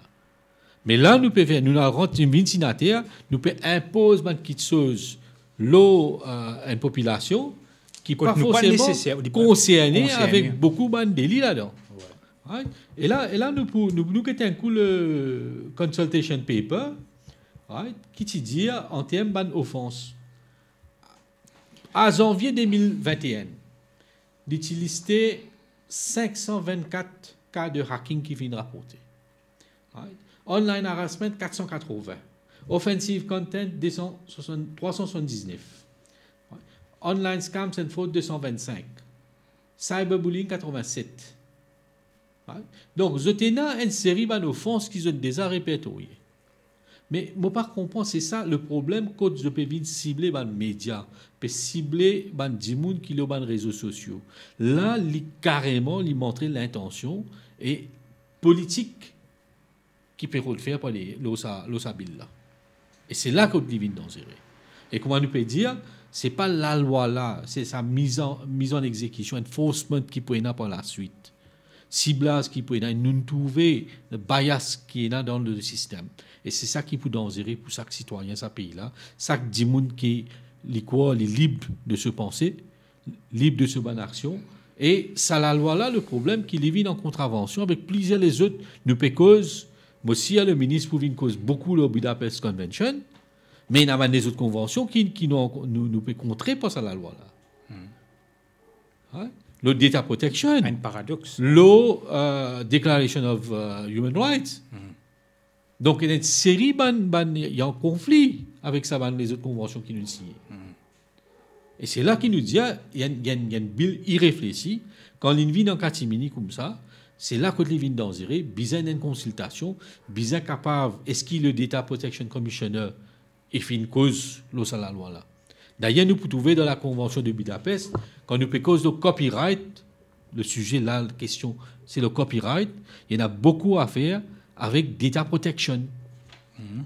Me la, nou pe fer, nou, nou rant, nou vinn signater, nou pe inpoz bann kiksoz lor, eh, enn popilasion ki pa forseman neseser, ki pa forseman konserne, konserne avek boukou bann deli ladan. Wi. Right? E la, e la nou pou, nou, nou get enn kou le consultation paper, right, ki ti dir an term bann ofans. A zanvie de mil vinte-enn, li ti liste sink san vinn-kat ka de hacking ki finn raporte. Right? Online harassment, kat san katrovin. Offensive content, de san swasant, trwa san swasanndiznef. Right? Online scams and fraud, de san vinn-sink. Cyberbullying, katrovin-set. Right? Donk, zot ena enn seri bann ofans ki zot deza repertorye. Me mo pa konpran, se sa le problem, kot zot pe vinn sible bann media, pe sible bann dimoun ki lor bann rezo sosio. La, li kareman, li montre lintansion e politik ki pe rod fer par le, lor sa, lor sa bil la. E se la kot li vinn danzere. E kouma nou pe dir, se pa lalwa la, se sa miz an, miz an exekision, enforcement ki pou ena par laswit. Siblaz ki pou ena, nou trouve bias ki ena dan le sistem. E se sa ki pou danzere pou sak sitwayin sa pei la, sak dimoun ki li krwar li lib de se panse, lib de se bann aksion. E sa lalwa la, le problem ki li vinn an kontravansion avek plizier lezot, nou pe koz, mo sir le minis pou vinn koz boukou lor Budapest Convention, me ena bann lezot konvansion ki, ki nou, nou, nou pe kontre par sa lalwa la. Hmm. Hein? Lor data protection. Enn paradox. Lor, euh, Declaration of, euh, Human Rights. Hmm. Donk, ena enn seri bann, bann, li an konfli avek sa bann lezot konvansion ki nou signe. Hmm. E se la ki nou dir, li enn, li enn, li enn bil ireflesi. Kan li vinn an katimini koumsa, se la kot li vinn danzere, bizin enn konsiltasion, bizin kapav, eski le Data Protection Commissioner, li finn koz lor sa lalwa la. Dayer, nou pou trouve dan la Convention de Budapest, kan nou pe koz lor copyright, le size la, la kestion, se le copyright, ena boukou afer avek data protection. Mhm.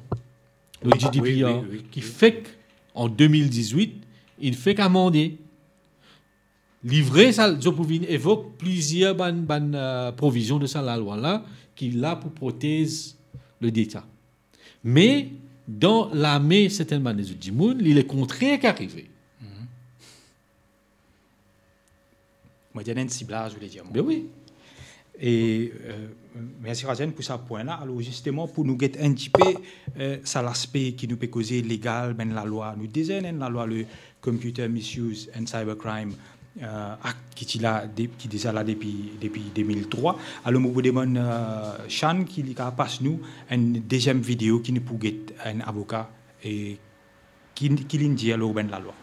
Lor G D P R, wi, wi, wi, ki fek, an de mil dizwit, li fek amande. Li vre sa, zot pou vinn evok plizier bann, bann, euh, provizion de sa lalwa la, ki la pou protez le data. Me, dan lame sertin bann lezot dimoun, li le kontrer ki arive. Mhm. Mo dir enn siblaz, ou le dir mwa. Be wi. E, euh, mersi Razen pou sa pwin la. Alor, zisteman, pou nou get enn tipe, euh, sa laspe ki nou pe koze legal, bann lalwa. Nou deza ena enn lalwa, le Computer Misuse and Cybercrime, euh, Act, ki ti la de-, ki deza la depi, depi de mil trwa. Alor, mo pou demann, euh, Shan ki li kapav pas nou enn deziem video ki nou pou get enn avoka e ki, ki li'nn dir lor bann lalwa.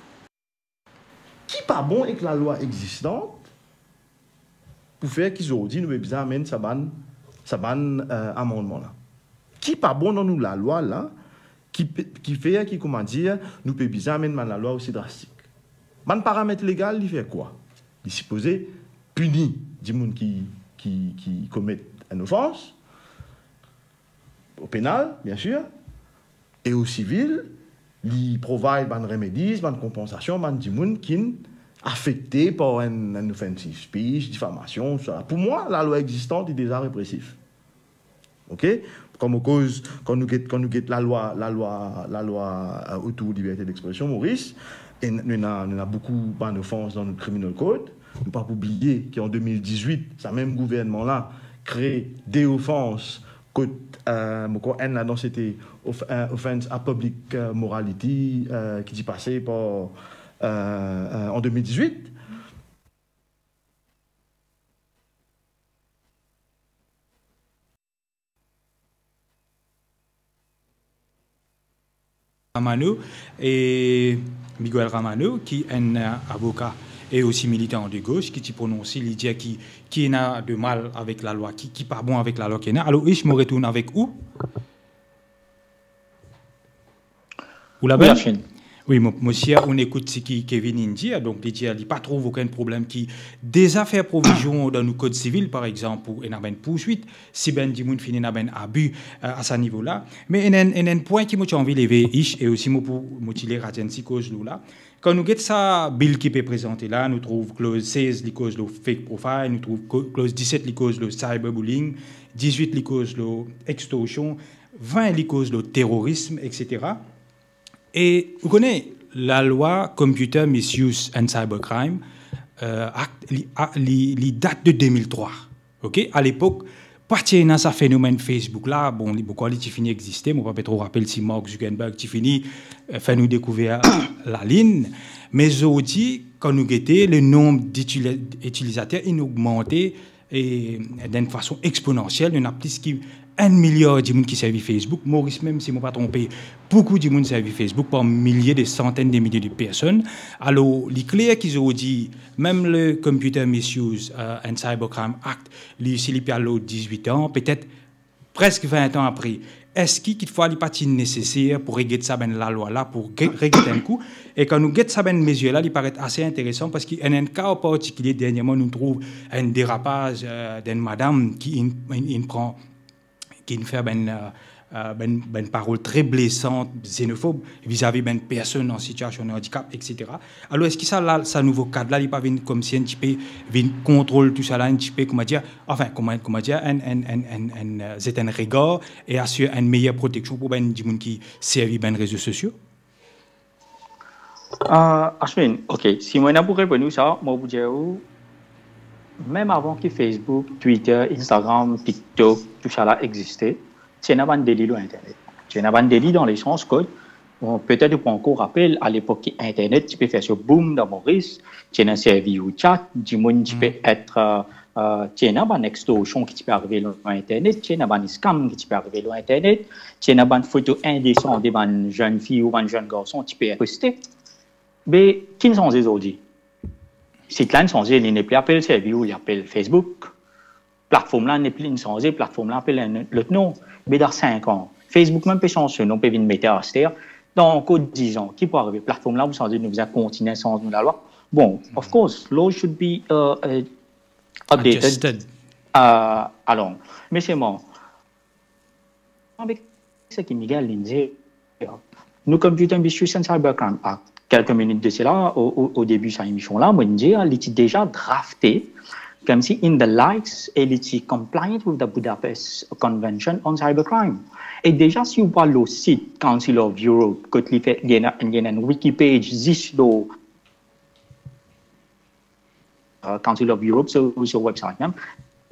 Ki pa bon ek lalwa egzistan pou fer ki zordi nou pe bizin amenn sa bann, sa bann, euh, amannman la? Ki pa bon dan nou lalwa la ki pe, ki fer ki, kouma dir, nou pe bizin amenn bann lalwa osi drastik? Bann paramet legal, li fer kwa? Li sipoze pini dimoun ki, ki, ki komet enn ofans, o penal, bien sir, e o sivil, li provide bann remedies, bann konpansasion, bann dimoun ki'nn afekte par enn, enn offensive speech, difamasion, sa. Pou mwa, lalwa egzistan, li deza represif. Ok? Kan mo koz, kan nou get, kan nou get lalwa, lalwa, lalwa, euh, otour liberte d'expression, Moris, e n-, nou ena, nou ena boukou bann ofans dan nou criminal code. Nou pa pou bliye ki an de mil dizwit, sa mem gouvernman la kre de ofans kot, euh, mo krwar enn ladan sete off-, euh, offense à public, euh, morality, euh, ki ti pase par, euh, euh, an de mil dizwit. Ramano, e Miguel Ramano, ki enn, eh, avoka e osi militan de gos, ki ti prononse, li dir ki, ki ena de mal avek lalwa, ki, ki pa bon avek lalwa ki ena. Alor, Ish, mo retourn avek ou. Ou la, wi, Ben? Ashwin. Wi, mo, mo sir ou'nn ekout seki Kevin inn dir, donk li dir li pa trouv okenn problem ki deza fer provizion dan nou kod sivil, par exanp, pou ena bann pourswit, si bann dimoun finn ena bann abi, eh, a sa nivo la. Me ena enn, ena enn pwin ki mo ti anvi leve, Ish, e osi mo pou, mo ti le Rajensi koz lor la. Kan nou get sa bil ki pe prezante la, nou trouv clause seize, li koz lor fake profile, nou trouv ko-, clause dix-sept, li koz lor cyberbullying, dix-huit, li koz lor extorsion, vin, li koz lor terorism, et cetera. E ou kone, lalwa Computer Misuse and Cybercrime, eh, Act, li, a, li, li dat de deux mille trois. Ok? A lepok, pa ti ena sa fenomenn Facebook la. Bon, li, mo krwar li ti fini existe, mo pa pe tro rapel si Mark Zuckerberg ti fini, eh, fer nou dekouver lalinn. Me zordi, kan nou gete, le nonb d'itili-, itilizater inn ogmante, e dan enn fason exponansiel. Nou ena plis ki enn miliar dimoun ki servi Facebook. Moris mem, si mo pa tronpe, boukou dimoun servi Facebook, par milie de santenn de milie de personn. Alor, li kler ki zordi, mem le Computer Misuse, eh, and Cybercrime Act, li, si li pe al lor dix-huit an, petet preske vin an apre, eski kitfwa li pa ti neseser pou reget sa bann lalwa la, pou ge-, reget enn kou? E kan nou get sa bann mezir la, li paret ase interesan, parski ena enn ka an partikilie, derniereman, nou trouv enn derapaz, eh, d'enn madam ki inn, inn, inn pran, ki inn fer bann, eh, eh, bann, bann parol tre blesan, zenofob, vizavi bann personn an sitiasion de andikap, et cetera. Alor, eski sa la, sa nouvo kad la, li pa vinn koumsi enn tipe, vinn kontrol tou sa la, enn tipe, kouma dir, anfin, kouma, kouma dir, enn, enn, enn, enn, enn, eh, zet enn regar e asir enn meyer proteksion pou bann dimoun ki servi bann rezo sosio? Eh, Ashwin, ok, si mo ena pou reponn ou sa, mo pou dir ou, mem avan ki Facebook, Twitter, Instagram, TikTok, tou sa la existe, ti ena bann deli lor internet. Ti ena bann deli dan lesans kot, bon, petet ou pou ankor rapel, a lepok ki internet ti pe fer so boom dan Moris, ti ena servi WeChat, dimoun ti pe et, eh, eh, ti ena bann extorsion ki ti pe arive lor internet, ti ena bann scam ki ti pe arive lor internet, ti ena bann foto indesan de bann zenn fi ou bann zenn garson ti pe poste. Be, ki inn sanze zordi? Sit la inn sanze, li nepli apel Serviou, li apel Facebook. Platform la nepli, inn sanze, platform la apel enn lot non. Be dan sink an, Facebook mem pe sanz so non, pe vinn Meta aster. Dan ankor diz an, ki pou arive? Platform la pou sanze, nou bizin kontinie sanz nou lalwa. Bon, of course, law should be, uh, uh, updated. Adjusted. Uh, along. Me selman, avek seki Miguel inn dir, nou Computer Misuse and Cybercrime Act, kelke minit de sela, o, o, o debi sa emision la, mo inn dir, li ti deza drafte, koumsi in the likes, e li ti compliant with the Budapest Convention on Cybercrime. E deza, si ou pou al lor sit Council of Europe, kot li fer, li ena, li ena enn wiki page zis lor uh, Council of Europe, so, so website mem.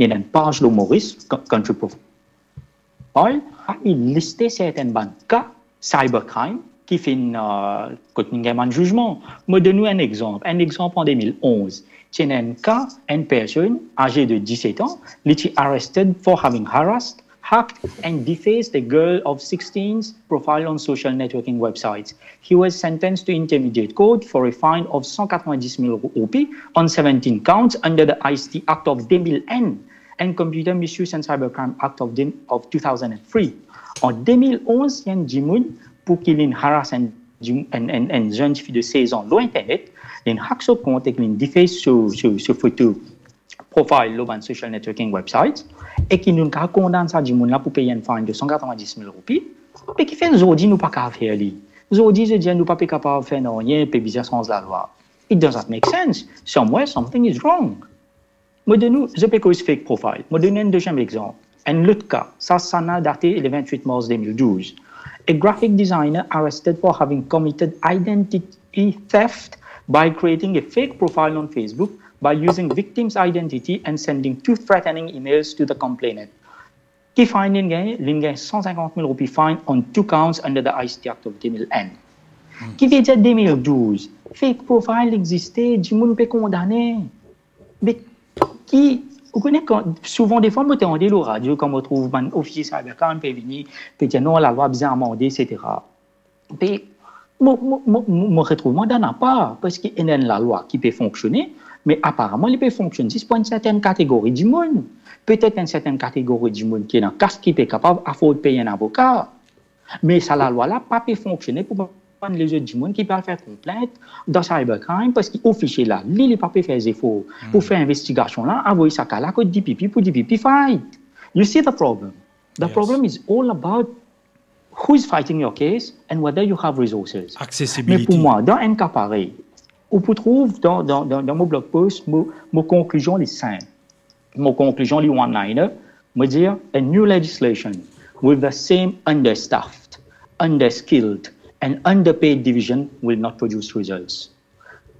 Li ena enn paz lor Moris, co-, country profile. Li liste sertenn bann ka cybercrime ki finn, uh, kot inn gagn bann zizman. Mo donn ou enn exanp. Enn exanp, an de mil onz, ti ena enn ka, enn personn aze de diset an, li ti arrested for having harassed, hacked and defaced a girl of sixteen's profile on social networking websites. He was sentenced to intermediate court for a fine of cent quatre-vingt-dix mille roupies on seventeen counts under the I C T Act of deux mille un and Computer Misuse and Cybercrime Act of, of two thousand three. An de mil onz, enn dimoun pou ki linn harass enn dim-, enn, enn, enn zenn tifi de sez an lor internet, linn hack so kont ek linn deface so, so, so foto profile lor bann social networking websites, e ki nou kav kondann sa dimoun la pou pey enn fine de cent quatre-vingt-dix mille roupies, me kifer zordi nou pa kav fer li? Zordi, zot dir nou pa pe kapav fer nanye, pe bizin sanz lalwa. It doesn't make sense. Somewhere, something is wrong. Mo donn ou, zot pe koz fake profile. Mo donn enn deziem exanp. Enn lot ka, sa, sa inn date le vingt-huit mars deux mille douze. A graphic designer arrested for having committed identity theft by creating a fake profile on Facebook by using victim's identity and sending two threatening emails to the complainant. Ki fine linn gagne? Linn gagne cent cinquante mille roupies fine on two counts under the I C T Act of deux mille un. Hmm. Ki vedir deux mille douze, fake profile existe, dimoun pe kondane. Me ki, ou kone, kan, souvan, defwa, mo tande lor radio, kan mo trouv bann ofisie cybercrime pe vini, pe dir, "Non, lalwa bizin amande," et cetera. Be, mo, mo, mo, mo, mo retrouv mwa dan lapar, parski ena enn lalwa ki pe fonksione, me aparaman li pe fonksione zis pou enn sertenn kategori dimoun. Petet enn sertenn kategori dimoun ki ena kas ki pe kapav aford pey enn avoka. Me sa lalwa la pa pe fonksione pou bann lezot dimoun ki pe al fer konplint dan cybercrime, parski ofisie la, li, li pa pe fer zefor pou fer investigasion la, avoy sa ka la kot D P P pou D P P fight. You see the problem? The problem is all about who is fighting your case and whether you have resources. Me pou mwa, dan enn ka parey, ou pou trouv dan, dan, dan, dan mo blog post, mo, mo konklizion li sinp. Mo konklizion li one-liner, mo dir, a new legislation with the same understaffed, underskilled and underpaid division will not produce results.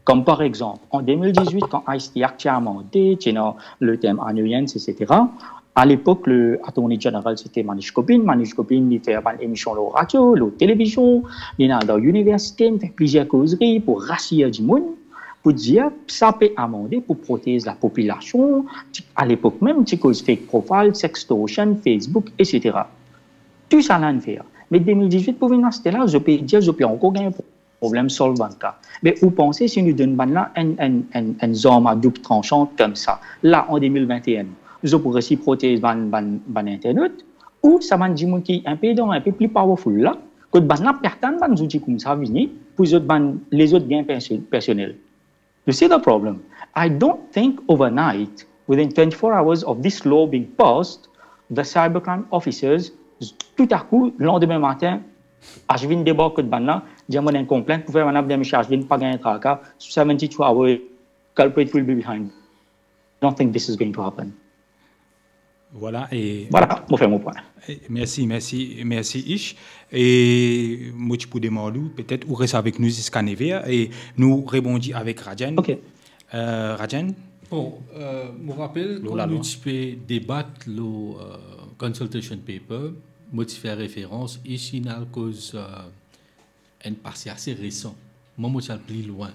Kom par exanp, an de mil dizwit, kan ICE Act ti amande, ti ena le term annoyance, et cetera. Alepok, le Attorney General, se ti Manish Gopin. Manish Gopin, li fer bann emision lor radio, lor televizion, li al dan universite, li fer plizier kozri pou rasir dimoun, pou dir, sa pe amande pou protez lapopilasion. Ti, alepok mem, ti koz fake profile, sextortion, Facebook, et cetera. Tou sa la inn fer. Me de mil dizwit pou vinn aster la, zot pe dir, zot pe ankor gagn problem solve bann ka. Me ou panse si nou donn bann la enn, enn, enn, enn zarm a doub transan koumsa, la an de mil vinte-enn, zot pou resi protez bann, bann, bann internet, ou sa bann dimoun ki inpe dan, inpe pli powerful la, kot bann la pe atann bann zouti koumsa vini pou zot bann, lezot gagn perso-, personel. You see the problem? I don't think overnight, within twenty-four hours of this law being passed, the cybercrime officers, toutakou, landime matin, Ashwin debark kot bann la, dir, "Mo ena enn konplint pou fer, bann la dir, Misie Ashwin, pa gagn traka, seventy-two hours, culprit will be behind." I don't think this is going to happen. Vwala, e vwala, mo fer mo pwin. E mersi, mersi, mersi, Ish. E mo ti pou demann ou, petet ou res avek nou ziska nev er, e nou rebondi avek Rajen. Ok. Eh, Rajen? Bon, eh, mo rapel, kan nou ti pe debat lor, eh, consultation paper, mo ti fer referans, Ish inn al koz, eh, enn pase ase resan. Mwa, mo ti al pli lwin.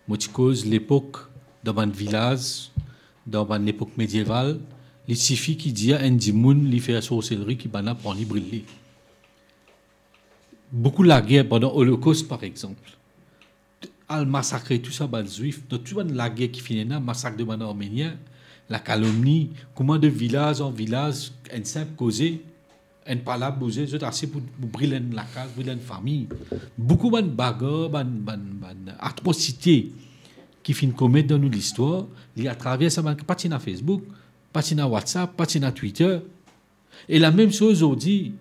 Mo ti koz lepok dan bann vilaz, dan bann lepok medieval, li sifi ki dir enn dimoun li fer sorselri ki bann la pran li, bril li. Boukou lager pandan Olokos, par exanp, al masakre tou sa bann Zwif, dan tou bann lager ki finn ena, masak de bann Armenien, lakalomni, kouma de vilaz an vilaz, enn sinp koze, enn pala bouze, zot ase pou, pou bril enn lakaz, bril enn fami. Boukou bann bagar, bann, bann, bann atrosite ki finn komet dan nou listwar, li atraver sa bann, pa ti ena Facebook, pa ti ena WhatsApp, pa ti ena Twitter. E lamem soz zordi,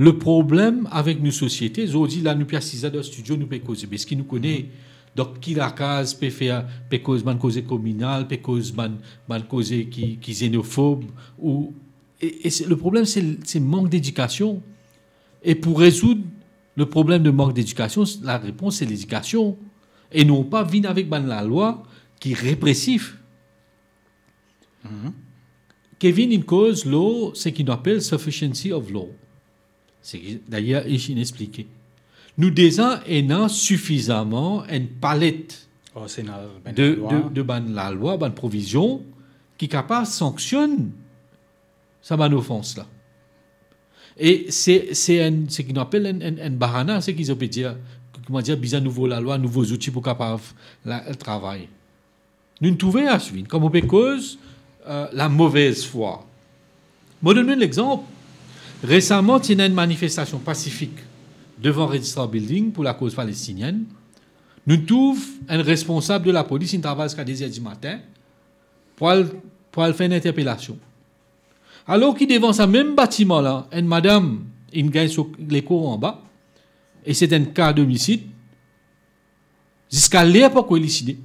le problem avek nou sosiete, zordi la nou pe asiz la dan stidio, nou pe koze, parski nou kone, donk ki lakaz pe fer, pe koz bann koze kominal, pe koz bann, bann koze ki, ki zenofob, ou E, e se, le problem, se, se mank dedikasion. E pou rezoud le problem de mank dedikasion, la repons, se ledikasion. E non pa vinn avek bann lalwa ki represif. Mhm. Kevin inn koz lor seki nou apel sufficiency of law. Seki, dayer, Ish inn explike. Nou deza ena sifizaman enn palet Arsenal bann de, lalwa. De, de bann lalwa, bann provizion ki kapav sanksionn sa bann ofans la. E se, se enn, seki nou apel enn, enn, enn bahana, seki zot pe dir, kouma dir, bizin nouvo lalwa, nouvo zouti pou kapav la, travay. Nou'nn trouve Ashwin, kan mo pe koz, eh, lamove fwa. Mo donn ou enn lexanp. Resaman, ti ena enn manifestasion pasifik devan Registrar Building pou lakoz palestinienn. Nou trouv enn responsab de lapolis, inn travay ziska de zer dimatin, pou al, pou al fer enn interpelasion. Alor ki devan sa mem batiman la, enn madam inn gagn so lekor anba, e se enn ka domisid, ziska ler poko eliside,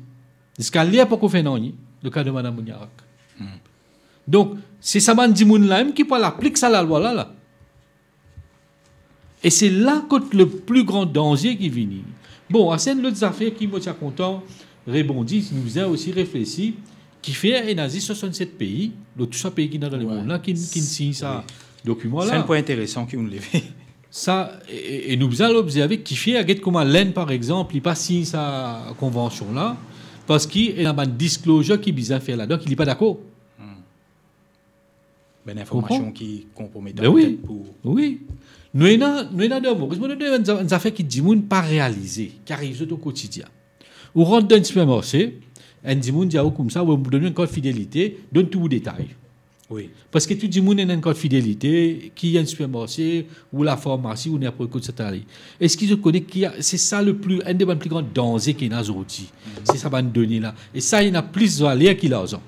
ziska ler poko fer nanye, le ka de madam Mouniarak. Hmm. Donk, se sa bann dimoun la mem ki pou al aplik sa lalwa la, la. E se la kot le pli gran danze ki vini. Bon, ase enn lot zafer ki mo ti a kontan rebondi, nou bizin osi reflesi, kifer ena zis swasannset pei, lor tou sa pei ki ena dan lemond la, ki, ki sign sa dokiman la. Se enn pwin interesan ki ou'nn leve. Sa, e, e, e nou bizin al obzerve kifer, get kouma Lenn, par exanp, li pa sign sa konvansion la, parski ena bann disclosure ki bizin fer ladan, ki li pa dakor. Hmm. Bann informasion ki konprometan. Ben wi. Petet pou... Wi. Nou ena, nou ena dan Moris, mo donn enn za-, enn zafer ki dimoun pa realize, ki ariv zot o kotidien. Ou rant dan enn sipermarse, enn dimoun dir a ou koumsa, "Wi, mo donn ou enn kart fidelite, donn tou ou detay." Wi. Parski tou dimoun ena enn kart fidelite, ki enn sipermarse, ou lafarmasi, ou ninport kot sa tale. Eski zot kone ki a-, se sa le pli, enn de bann pli gran danze ki ena zordi. Mhm. Se sa bann done la. E sa ena plis valer ki larzan.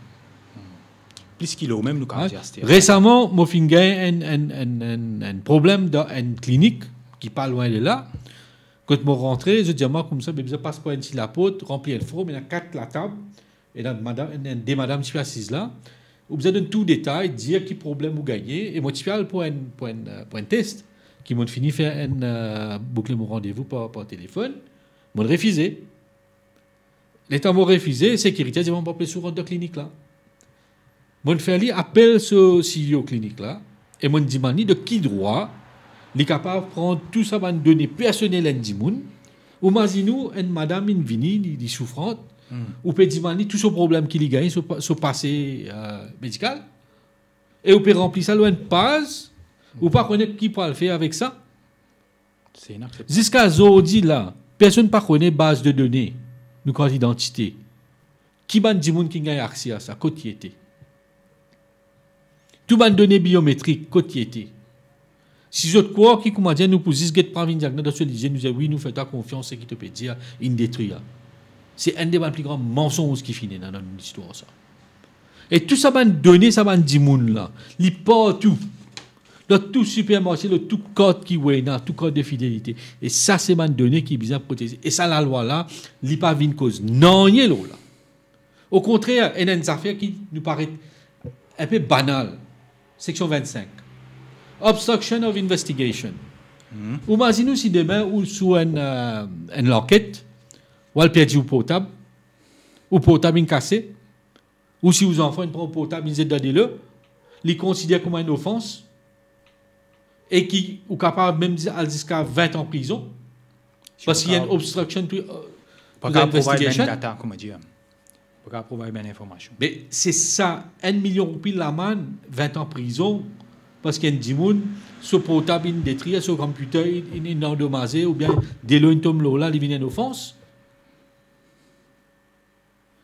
Plis ki lor mem, nou kapav dir aster. Resaman, mo finn gagn enn, enn, enn, enn, enn problem dan enn klinik ki pa lwin de la. Kot mo rantre, zot dir mwa koumsa, "Be, bizin pas par enn ti laport, ranpli enn form, ena kat latab, ena madam, enn, enn, de madam ti pe asiz la. Ou bizin donn tou detay, dir ki problem ou gagne." E mo ti pe al pou enn, pou enn, euh, pou enn tes, ki mo'nn fini fer enn, euh, boukle mo randevou par, par telefonn. Mo'nn refize. Letan mo refize, sekirite dir mwa, "Mo pa pe les ou rant dan klinik la." Mo'nn fer li apel so CEO klinik la, e mo'nn dimann li de ki drwa li kapav pran tou sa bann done personel enn dimoun. Ou mazinn ou, enn madam inn vini, li, li soufrant, Hmm. ou pe dimann li tou so problem ki li gagn, so pa-, so pase, euh, medikal, e ou pe ranpli sa lor enn paz, ou pa kone ki pou al fer avek sa. Se inacceptable. Ziska zordi la, personn pa kone baz de done nou kart idantite. Ki bann dimoun ki gagn akse a sa, kot li ete? Tou bann done biometrik, kot li ete? Si zot krwar ki, koumadir, nou pou zis get pa vinn dir dan so lizie, nou dir, "Wi, nou fer twa konfians, seki to pe dir, inn detrir." Se enn de bann pli gran mansonz ki finn ena dan listwar sa. E tou sa bann done, sa bann dimoun la, li partou. Dan tou sipermarse, dan tou kart ki ou ena, tou kart de fidelite. E sa, se bann done ki bizin proteze. E sa lalwa la, li pa vinn koz nanye lor la. Okontrer, ena enn zafer ki nou paret enpe banal. Seksion vennsenk. Obstruction of investigation. Mhm. Ou mazinn ou si demin ou sou enn, euh, enn lanket, ou al perdi ou portab, ou portab inn kase, ou si ou zanfan inn pran ou portab, inn zet dan delo, li konsider kouma enn ofans, e ki ou kapav mem al ziska vin an prizon, parski ena enn obstruction to, euh, pa to kapav provide investigation. Bann data, kouma dir, pa kapav provide bann informasion. Me se sa, enn milion roupi lamann, vin an prizon, parski enn dimoun, so portab inn detrir, so computer inn, inn, inn andomaze, oubien delo inn tom lor la, li vinn enn ofans.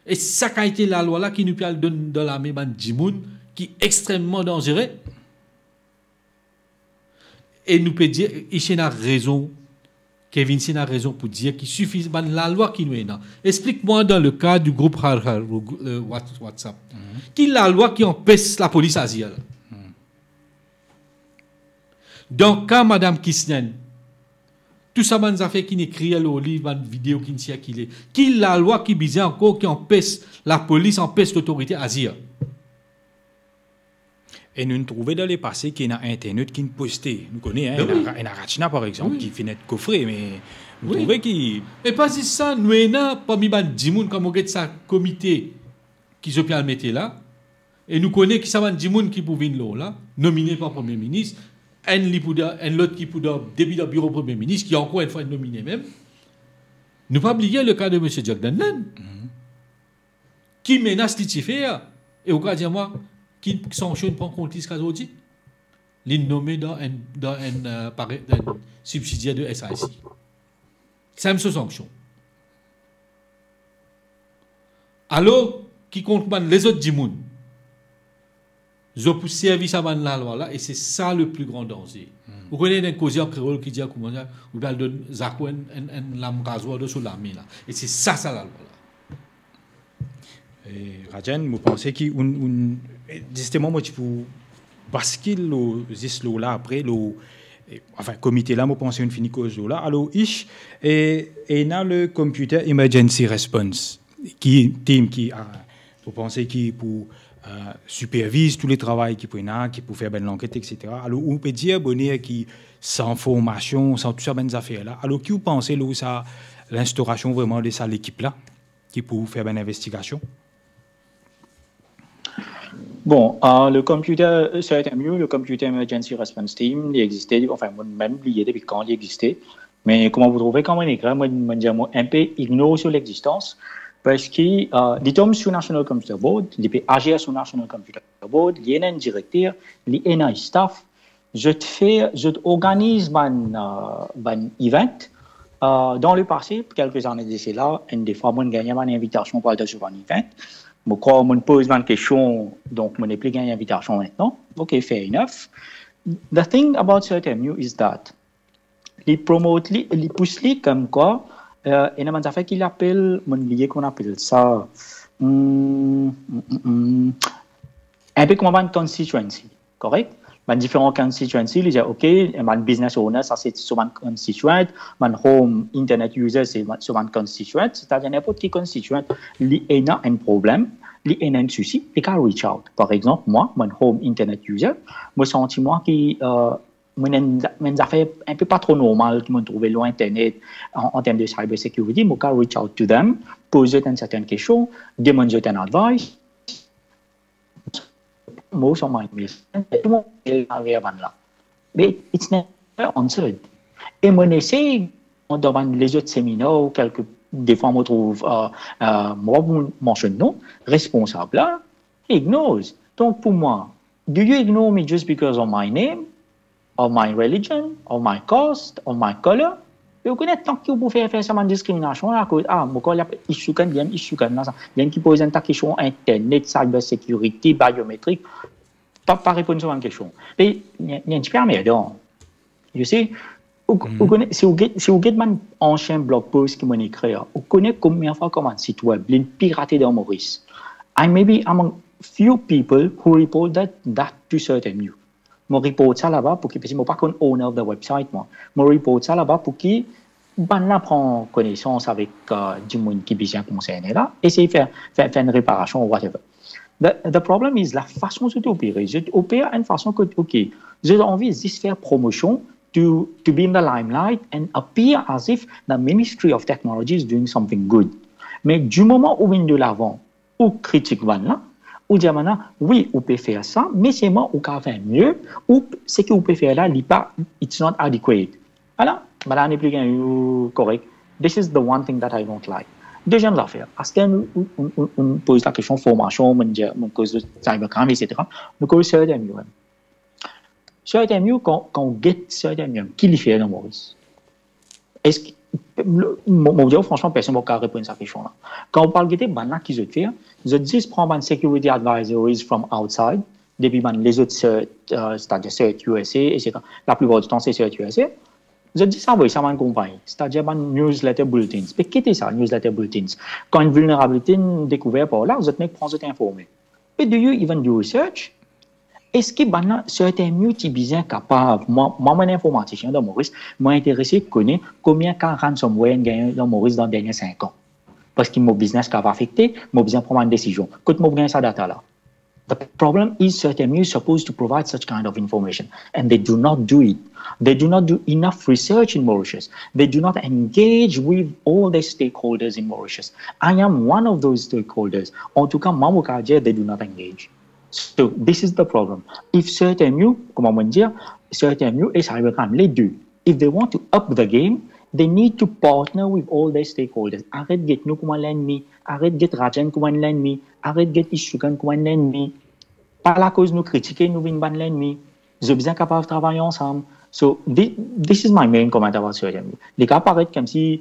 E sa kalite lalwa la ki nou pe al donn dan lame bann dimoun ki extrememan danzere. E nou pe dir, isi ena rezon, Kevin, si ena rezon pou dir ki sifi bann lalwa ki nou ena. Explik mwa dan le ka di group Har Har, le, euh, What-, WhatsApp. Mhm. Ki lalwa ki anpes lapolis azir la? Mhm. Dan ka madam Kisnen, tou sa bann zafer ki'nn ekrir lor li, bann video ki'nn sirkile, ki lalwa ki bizin ankor ki anpes lapolis, anpes lotorite azir? E nou'nn trouve dan lepase ki ena internet ki'nn poste, nou kone, hein, Ben ena, wi. Ena Rachna, par exanp, Wi. Ki finn et kofre, me nou Wi. Trouve ki E pa zis sa, nou ena parmi bann dimoun, kan mo get sa komite ki zot pe al mete la, e nou kone ki sa bann dimoun ki pou vinn lor la, nomine par Premie Minis, enn li pou dan, enn lot ki pou dan, depi dan biro Premie Minis, ki ankor enn fwa nomine mem. Nou pa bliye le ka de misie Jack Denland, Mhm. ki menas li ti fer, e ou kapav dir mwa, ki sanksion inn pran kont li ziska zordi? Li nome dan enn, dan enn, euh, pare-, enn sibsidier de S I C. Sa mem so sanksion. Alor, ki kont bann lezot dimoun, zot pou servi sa bann lalwa la, e se sa le pli gran danze. Hmm. Ou kone, ena enn koze an kreol ki dir kouma sa, ou pe al donn Zako enn, enn, enn lam razwar dan so lame la. E se sa, sa lalwa la. E, Rajen, mo panse ki ou'nn, ou'nn, e, zisteman, mo ti pou baskil lor, zis lor la apre, lor, e, anfin, komite la, mo panse ou'nn fini koz lor la. Alor, Ish, e, ena le Computer Emergency Response, ki, team ki, a, mo panse ki pou, a, siperviz tou le travay ki pou ena, ki pou fer bann lanket, et cetera. Alor, ou pe dir, boner ki san formasion, san tou sa bann zafer la. Alor, ki ou panse lor sa, linstaurasion vreman de sa lekip la? Ki pou fer bann investigasion? Bon, euh, le computer, euh, certainement, le Computer Emergency Response Team, li existe, anfin, mo mem bliye depi kan li existe. Me kouma ou trouve, kan mo ekrir, mo, mo dir mo inpe ignore so lexistans. Parski uh, li tom sou National Computer Board, li pe azir sou National Computer Board, li ena enn direkter, li ena staff, zot fer, zot organiz bann, uh, bann event. Uh, dan lepase, kelke zane de sela, enn defwa, mo'nn gagn bann invitasion pou al dan so bann event. Mo krwar mo'nn poz bann kestion, donk mo'nn nepli gagn invitasion ankor. Ok, fair enough. The thing about Certemu is that li promote li, li pous li komkwa, uh, ena bann zafer ki li apel, mo'nn bliye kouma apel sa, hmm, hmm, hmm, hmm. Enpe kouma bann constituency, korek? Bann diferan constituency, li dir, ok, bann business owner, sa se so bann constituent, bann home internet user, se so bann constituent, setadir ninport ki constituent, li ena enn problem, li ena enn sousi, li kav reach out. Par examp, mwa, bann home internet user, mo santi mwa ki, uh, mo'nn ena enn zafer enpe pa tro normal ki mo'nn trouve lor internet an, an term de cyber security, mo kav reach out to them, poz zot enn sertenn kestion, demann zot enn advice, mo so bann message, tou dimoun pe al ver bann la. But it's never answered. E mo'nn esey, dan bann lezot seminar, kelke defwa mo trouv, uh, uh, mo pa pou mansionn non, responsab la, he ignores. Donk pou mwa, do you ignore me just because of my name, of my religion, of my caste, of my color? E ou kone tank ki ou pou fer, fer sa bann diskriminasion la, akoz, ah, mo krwar li apel Ishukan, li enn Ishukan la, sa. Li enn ki poz enn ta kestion internet, cyber security, biometric. Pa, pa reponn so bann kestion. E li, li enn tipe anmerdan. You see? Ou, ou kone, si ou get, si ou get bann ansien blog post ki mo'nn ekrir, ou kone konbien fwa kouma sit web li'nn pirate dan Moris? I may be among few people who report that, that to Certemu. Mo report sa laba pou ki, parski mo pa konn owner of the website, mwa. Mo report sa laba pou ki bann la pran konesans avek, uh, dimoun ki bizin konserne la, esey fer, fer, fer enn reparasion ou whatever. The, the problem is, lafason zot opere, zot opere enn fason kot, ok, zot anvi zis fer promosion to, to be in the limelight and appear as if the Ministry of Technology is doing something good. Me di moman ou vinn de lavan, ou kritik bann la, ou dir bann la, wi, ou pe fer sa, me selman ou kav fer mie, ou, seki ou pe fer la, li pa, it's not adequate. Ala, bann la nepli gagn ou korek. This is the one thing that I don't like. Deziem zafer, aster nou, nou, nou, nou poz lakestion formasion, mo'nn dir, mo'nn koz cybercrime, et cetera. Nou koz Certemu mem. Certemu, kan, kan ou get Certemu, ki li fer dan Moris? Eski, mo, mo dir ou fransman, personn pa kav reponn sa kestion la. Kan ou pe al gete bann la ki zot fer, zot zis pran bann security advisories from outside, depi bann lezot cert, uh, setadir Cert U S A, et cetera. Laplipar ditan se Cert U S A. Zot zis avoy sa bann konpagni, setadir bann newsletter bulletins. Pe ki ete sa, newsletter bulletins? Kan enn vilnerabilite inn dekouver par la, zot nek pran zot informe. But do you even do research? Eski bann la, Certemu ti bizin kapav, mwa, mwa, mo enn informatisien dan Moris, mo interese kone konbien ka ransomware inn gagn dan Moris dan dernie sink an. Parski mo biznes kav afekte, mo bizin pran bann desizion. Kot mo pou gagn sa data la? The problem is Certemu is supposed to provide such kind of information, and they do not do it. They do not do enough research in Mauritius. They do not engage with all their stakeholders in Mauritius. I am one of those stakeholders. An tou ka, mwa, mo kav dir, they do not engage. So, this is the problem. If Certemu, kouma mo'nn dir, Certemu e cybercrime, le de, if they want to up the game, they need to partner with all their stakeholders. Aret get nou kouma lennmi, aret get Rajan kouma enn lennmi, aret get Ishukan kouma enn lennmi. Pa lakoz nou kritike, nou vinn bann lennmi. Zot bizin kapav travay ansam. So, thi-, this is my main comment about Certemu. Li kav paret koumsi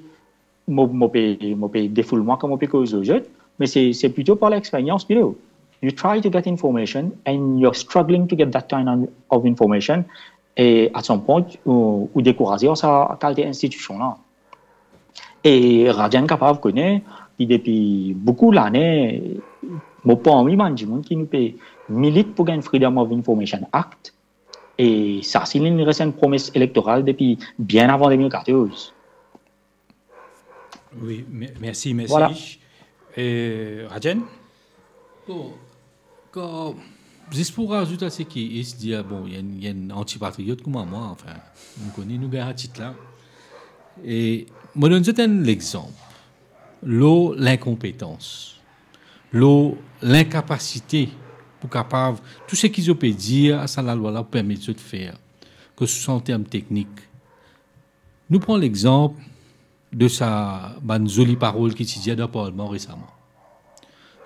mo, mo pe, mo pe defoul mwa kan mo pe koz lor zot, me se, se plito par lexperyans, you know. You try to get information and you're struggling to get that kind of, of information, e at some point, ou, ou dekouraze ar sa kalite institision la. E Rajan kapav kone, ki depi boukou lane, mo parmi bann dimoun ki nou pe milit pou gagn Freedom of Information Act, e sa, si li res enn promes elektoral depi bien avan de mil katorz. Wi, me-, mersi, mersi. Voilà. E, Rajan? Bon, kan, zis pou razout a seki Is dir, bon, li enn, li enn antipatriot kouma mwa, anfin, nou kone nou gagn sa tit la. E mo donn zot enn lexanp lor linkonpetans, lor linkapasite pou kapav, tou seki zot pe dir, sa lalwa la pou permet zot fer, ke swa an term teknik. Nou pran lexanp de sa bann zoli parol ki ti dir dan parlman resaman.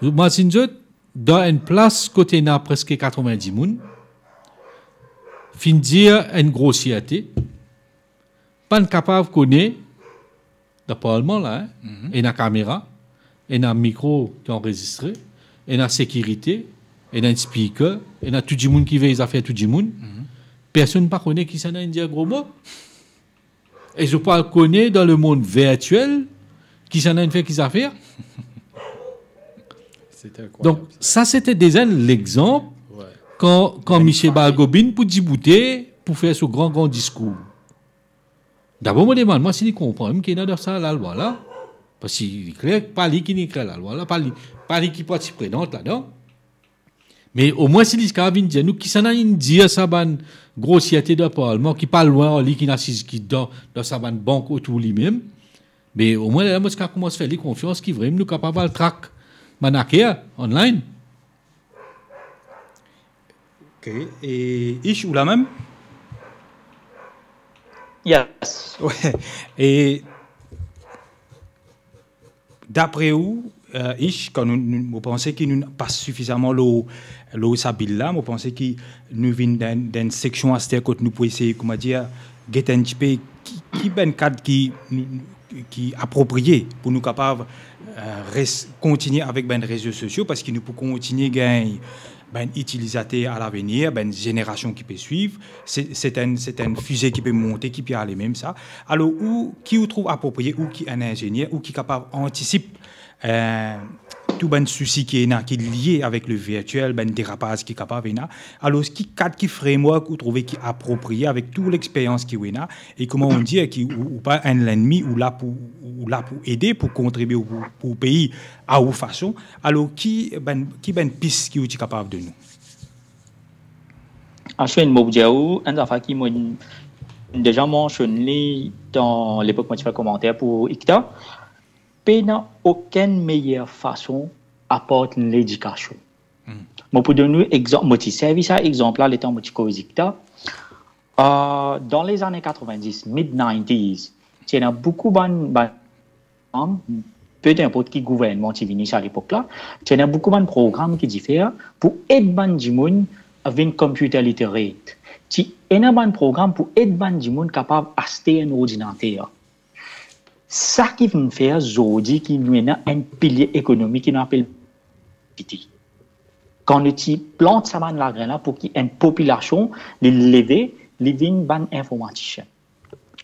Zot imazinn zot, dan enn plas kot ena preske katrovin dimoun, finn dir enn grosierte, pa'nn kapav kone, dan parlman la, hein, ena kamera, ena mikro ki anrezistre, ena sekirite, ena enn speaker, ena tou dimoun ki vey zafer tou dimoun. Personn pa kone kisannla inn dir gro mo. E zot pa kone dan lemond virtiel kisannla inn fer ki zafer. Donk, sa sete deza enn lexanp kan, kan Misie Balgobin pou diboute pou fer so gran, gran diskour. Dabor, mo demann mwa si li konpran mem ki ena dan sa lalwa la. Parski li kler, pa li ki ekrir lalwa la, pa li, pa li ki parti prenant ladan. Me omwin si li kapav vinn dir nou kisannla inn dir sa bann grosierte dan parlman, ki pa lwin ar li, ki inn asiz, ki dan, dan sa bann bank otour limem, me omwin lerla mo ti kapav koumans fer li konfians ki vremem nou kapav al trak bann hacker online. Ok, e Ish, ou la mem? Yes. Wi, e dapre ou, eh, Ish, kan nou, nou, mo panse ki nou pa sifizaman lor, lor sa bil la, mo panse ki nou vinn dan, dan enn seksion aster kot nou pou esey, kouma dir, get enn tipe ki, ki bann kad ki, ki apropriye pou nou kapav, eh, res-, kontigne avek bann rezo sosio, parski nou pou kontigne gagn bann itilizater alavenir, bann zenerasion ki pe swiv. Se, se enn, se enn fize ki pe monte, ki pe ale mem sa. Alor, ou, ki ou trouv apropriye, ou ki enn inzenier, ou ki kapav antisip, eh, tou bann sousi ki ena, ki lie avek le virtiel, bann derapaz ki kapav ena. Alor, ki kad, ki framework ou trouve ki apropriye avek tou lexperyans ki ou ena, e kouma nou dir ki ou, ou pa enn lennmi, ou la pou, ou la pou ede, pou kontribie pou, pou pei a ou fason. Alor, ki bann, ki bann pis ki ou ti kapav donn nou? Ashwin, mo pou dir ou enn zafer ki mo deza mansionn li dan lepok mo ti fer komanter pou ICTA. Pena okenn meyer fason apar ledikasion. Hmm. Mo pou donn ou exanp, mo ti servi sa exanp la letan mo ti koz ICTA. Ah, dan lezane katrovin-dis, mid nineties, ti ena boukou bann, bann, pe inport ki gouvernman ti vini sa lepok la, ti ena boukou bann program ki ti fer pou ed bann dimoun vinn computer literate. Ti ena bann program pou ed bann dimoun kapav aste enn ordinater. Sa ki finn fer zordi ki nou ena enn pilie ekonomik ki nou apel ICT. Kan nou ti plant sa bann lagrin la pou ki enn popilasion, li leve, li vinn bann informatisien.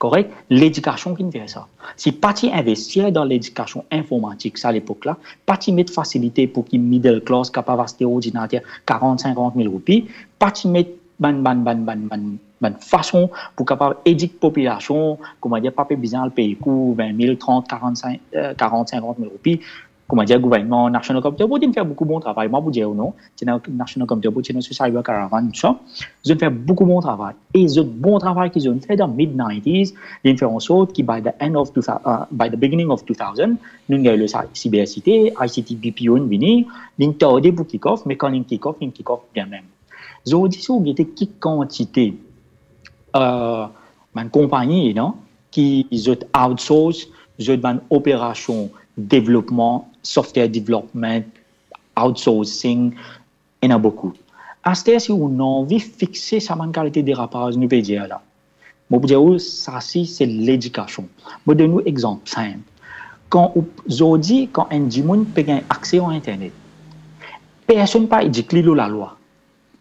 Korek? Ledikasion ki'nn fer sa. Si pa ti investir dan ledikasion informatik sa lepok la, pa ti met fasilite pou ki middle class kapav aste ordinater karant, sinkant mil roupi, pa ti met bann, bann, bann, bann, bann, bann fason pou kapav edik popilasion, kouma dir, pa pe bizin al pey kour vin mil, trant, karant, sink, eh, karant, sinkant mil roupi, kouma dir, gouvernman, National Computer Board inn fer boukou bon travay. Mwa pou dir ou non, ti ena National Computer Board, ti ena so Cyber Caravan, tousa. Zot inn fer boukou bon travay. E zot bon travay ki zot inn fer dan mid nineties, li inn fer ansort ki by the end of two thousand, uh, by the beginning of two thousand, nou gagn le sa-, cyber city, ICT BPO inn vini, li'nn tarde pou kick off, me kan li'nn kick off, li'nn kick off bien mem. Zordi, si ou gete ki kantite, uh, bann konpagni, non, ki zot outsource zot bann operasion devlopman, software development, outsourcing, ena boukou. Aster, si ou anvi fixe sa bann kalite derapaz nou pe dir la, mo pou dir ou, sa si se ledikasion. Mo donn ou exanp sinp. Kan ou, zordi, kan enn dimoun pe gagn akse ar internet, personn pa edik li lor lalwa.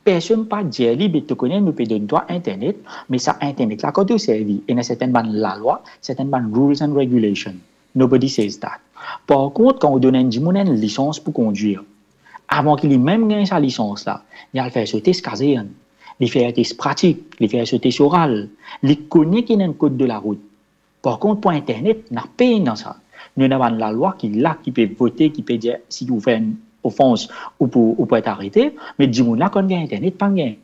Personn pa dir li, "Be to kone, nou pe donn twa internet, me sa internet la, kan to servi, ena sertin bann lalwa, sertin bann rules and regulation." Nobody says that. Par kont, kan ou donn enn dimoun enn lisans pou kondwir, avan ki limem gagn sa lisans la, li al fer so tes kazern, li fer tes pratik, li fer so tes oral, li kone ki ena enn kod de larout. Par kont, pou internet, napa pena sa. Nou ena bann lalwa ki la, ki pe vote, ki pe dir si ou fer enn ofans, ou pou, ou pou et arete, me dimoun la, kan gagn internet, pa gagn.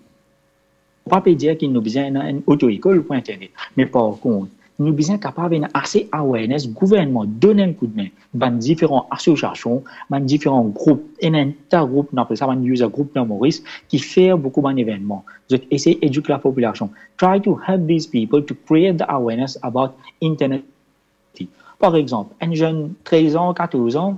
Pa pe dir ki nou bizin ena enn oto-lekol pou internet. Me par kont, nou bizin kapav ena ase awareness, gouvernman donn enn koudme, bann diferan asosiasion, bann diferan group, ena enn ta group, nou apel sa bann user group dan Moris, ki fer boukou bann evennman. Zot esey edik lapopilasion. Try to help these people to create the awareness about internet. Par examp, enn zenn trez an, katorz an,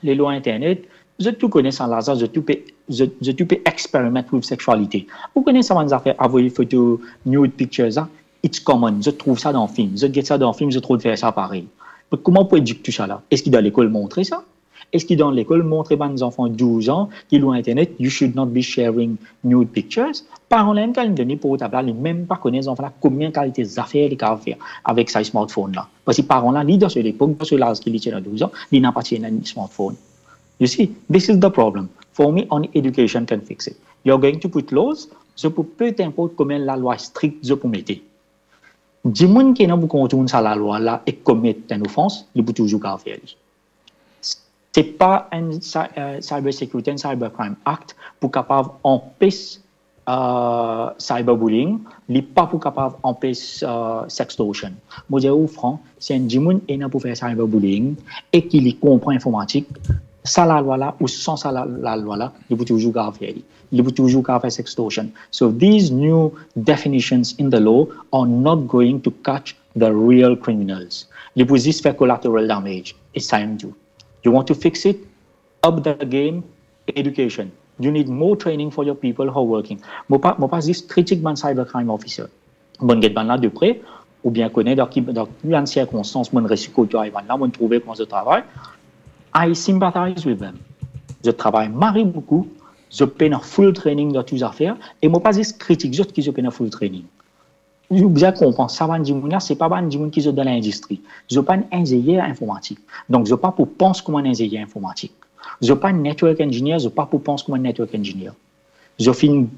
li lor internet, zot tou kone sa laz la, zot tou pe, zot, zot tou pe experiment with sexuality. Ou kone sa bann zafer, avoy foto, nude pictures la, it's common. Zot trouv sa dan fim, zot get sa dan fim, zot rod fer sa parey. Be kouma pou edik tou sa la? Eski dan lekol montre sa? Eski dan lekol montre bann zanfan douz an ki lor internet, "You should not be sharing nude pictures"? Paran la mem, kan li donn li portab la, li mem pa kone zanfan la komie kalite zafer li kapav fer avek sa smartphone la. Parski paran la, li dan so lepok, dan so laz ki li ti ena douz an, li napa ti ena enn smartphone. You see, this is the problem. For me, only education can fix it. You're going to put laws, so pou peu importe komie lalwa strik zot pou mete, dimoun ki ena pou kontourn sa lalwa la e komet enn ofans, li pou touzour kapav fer li. Se pa enn cy-, euh, Cyber Security and Cybercrime Act pou kapav anpes, euh, cyberbullying, li pa pou kapav anpes, euh, sextortion. Mo dir ou fran, si enn dimoun ena pou fer cyberbullying e ki li konpran informatik, sa lalwa la ou san sa la-, lalwa la, li pou touzour kapav fer li. Li pou touzour kapav fer sextortion. So these new definitions in the law are not going to catch the real criminals. Li pou zis fer collateral damage. It's time to. You want to fix it? Up the game, education. You need more training for your people who are working. Mo pa, mo pa zis kritik bann cybercrime officer. Mo get bann la de pre, oubien kone dan ki, dan ki bann sirkonstans mo resi kote bann la, mo trouve kouma zot travay. I sympathize with them. Zot travay mari boukou, zot pena full training dan tou zafer, e mo pa zis kritik zot ki zot pena full training. Ou bizin konpran, sa bann dimoun la, se pa bann dimoun ki zot dan lindistri. Zot pa enn inzener informatik. Donk, zot pa pou pans kouma enn inzener informatik. Zot pa network engineer, zot pa pou pans kouma network engineer. Zot finn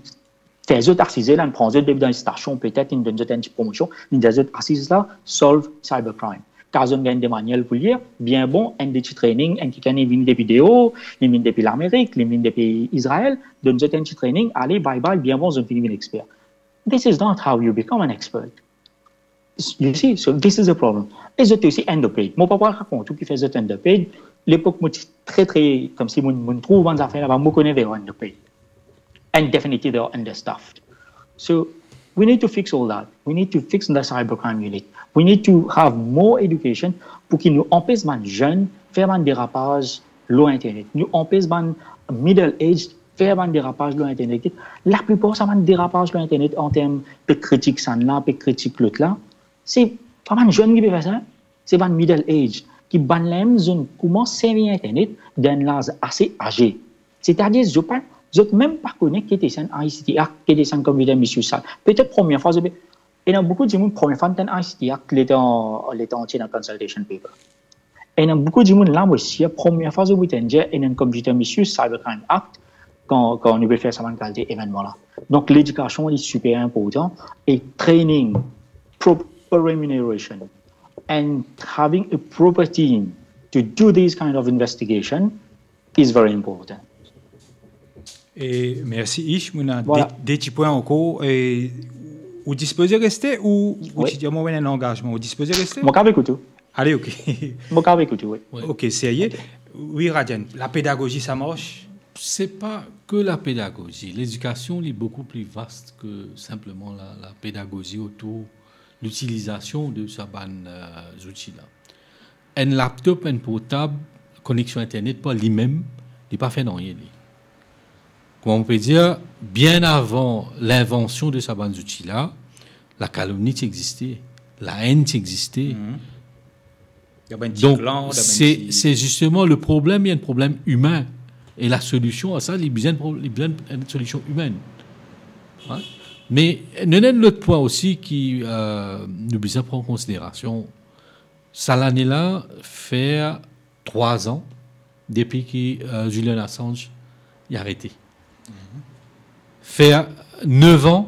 fer zot asize la, inn pran zot depi dan enn stasion, petet inn donn zot enn ti promosion, inn dir zot asiz la, solve cybercrime. Kan zot gagn de manuel pou lir, bien bon, enn de ti training, enn kikenn li vini depi deor, li vini depi Lamerik, li vini depi Izrael, donn zot enn ti training, ale, bye bye, bien bon, zot finn vinn exper. This is not how you become an expert. You see, so this is a problem. E zot osi underpaid. Mo pa pou rakont ou kifer zot underpaid. Lepok mo ti tre, tre, koumsi mo, mo trouv bann zafer laba, mo kone they are underpaid. And definitely they are understaffed. So we need to fix all that. We need to fix the cybercrime unit. We need to have more education pou ki nou anpes bann zenn fer bann derapaz lor internet. Nou anpes bann middle age fer bann derapaz lor internet. Laplipar sa bann derapaz lor internet an term pe kritik sannla, pe kritik lot la, se pa bann zenn ki pe fer sa, se bann middle age ki bann la mem zot inn koumans servi internet dan enn laz ase aze. Setadir zot pa, zot mem pa kone ki ete sa enn I C T Act, ki ete sa enn Computer Misuse Act. Petet premie fwa zot pe, ena boukou dimoun premie fwa tann I C T Act letan, letan ti ena consultation paper. Ena boukou dimoun la, mo sir, premie fwa zot pou tann dir ena enn Computer Misuse Cybercrime Act kan, kan nou pe fer sa bann kalite evennman la. Donk ledikasion li siper inportan, e training, proper remuneration and having a proper team to do this kind of investigation is very important. E mersi Ish, mo ena de, de ti pwin ankor. E ou dispoze reste ou, ou ti dir mwa ou ena enn angazman, ou dispoze reste? Mo kapav ekout ou. Ale, ok. Mo kapav ekout ou, wi. Ok, serye. Wi, Radian, la pedagozi, sa mars? Se pa ke la pedagozi. Ledikasion li boukou pli vast ke sinpleman la, la pedagozi otour litilizasion de sa bann, euh, zouti la. Enn laptop, enn portab, koneksion internet par limem, li pa fer nanye li. Kouma mo pe dir, bien avan linvansion de sa bann zouti la, lakalomni ti existe, laenn ti existe. Donk, se, se zisteman le problem, li enn problem imin. E lasolision a sa, li bizin, li bizin enn solision imin. Me nou ena enn lot pwin osi ki, euh, nou bizin pran konsiderasion. Sa lane la fer trwa an depi ki, euh, Julian Assange li arete. Fer nef an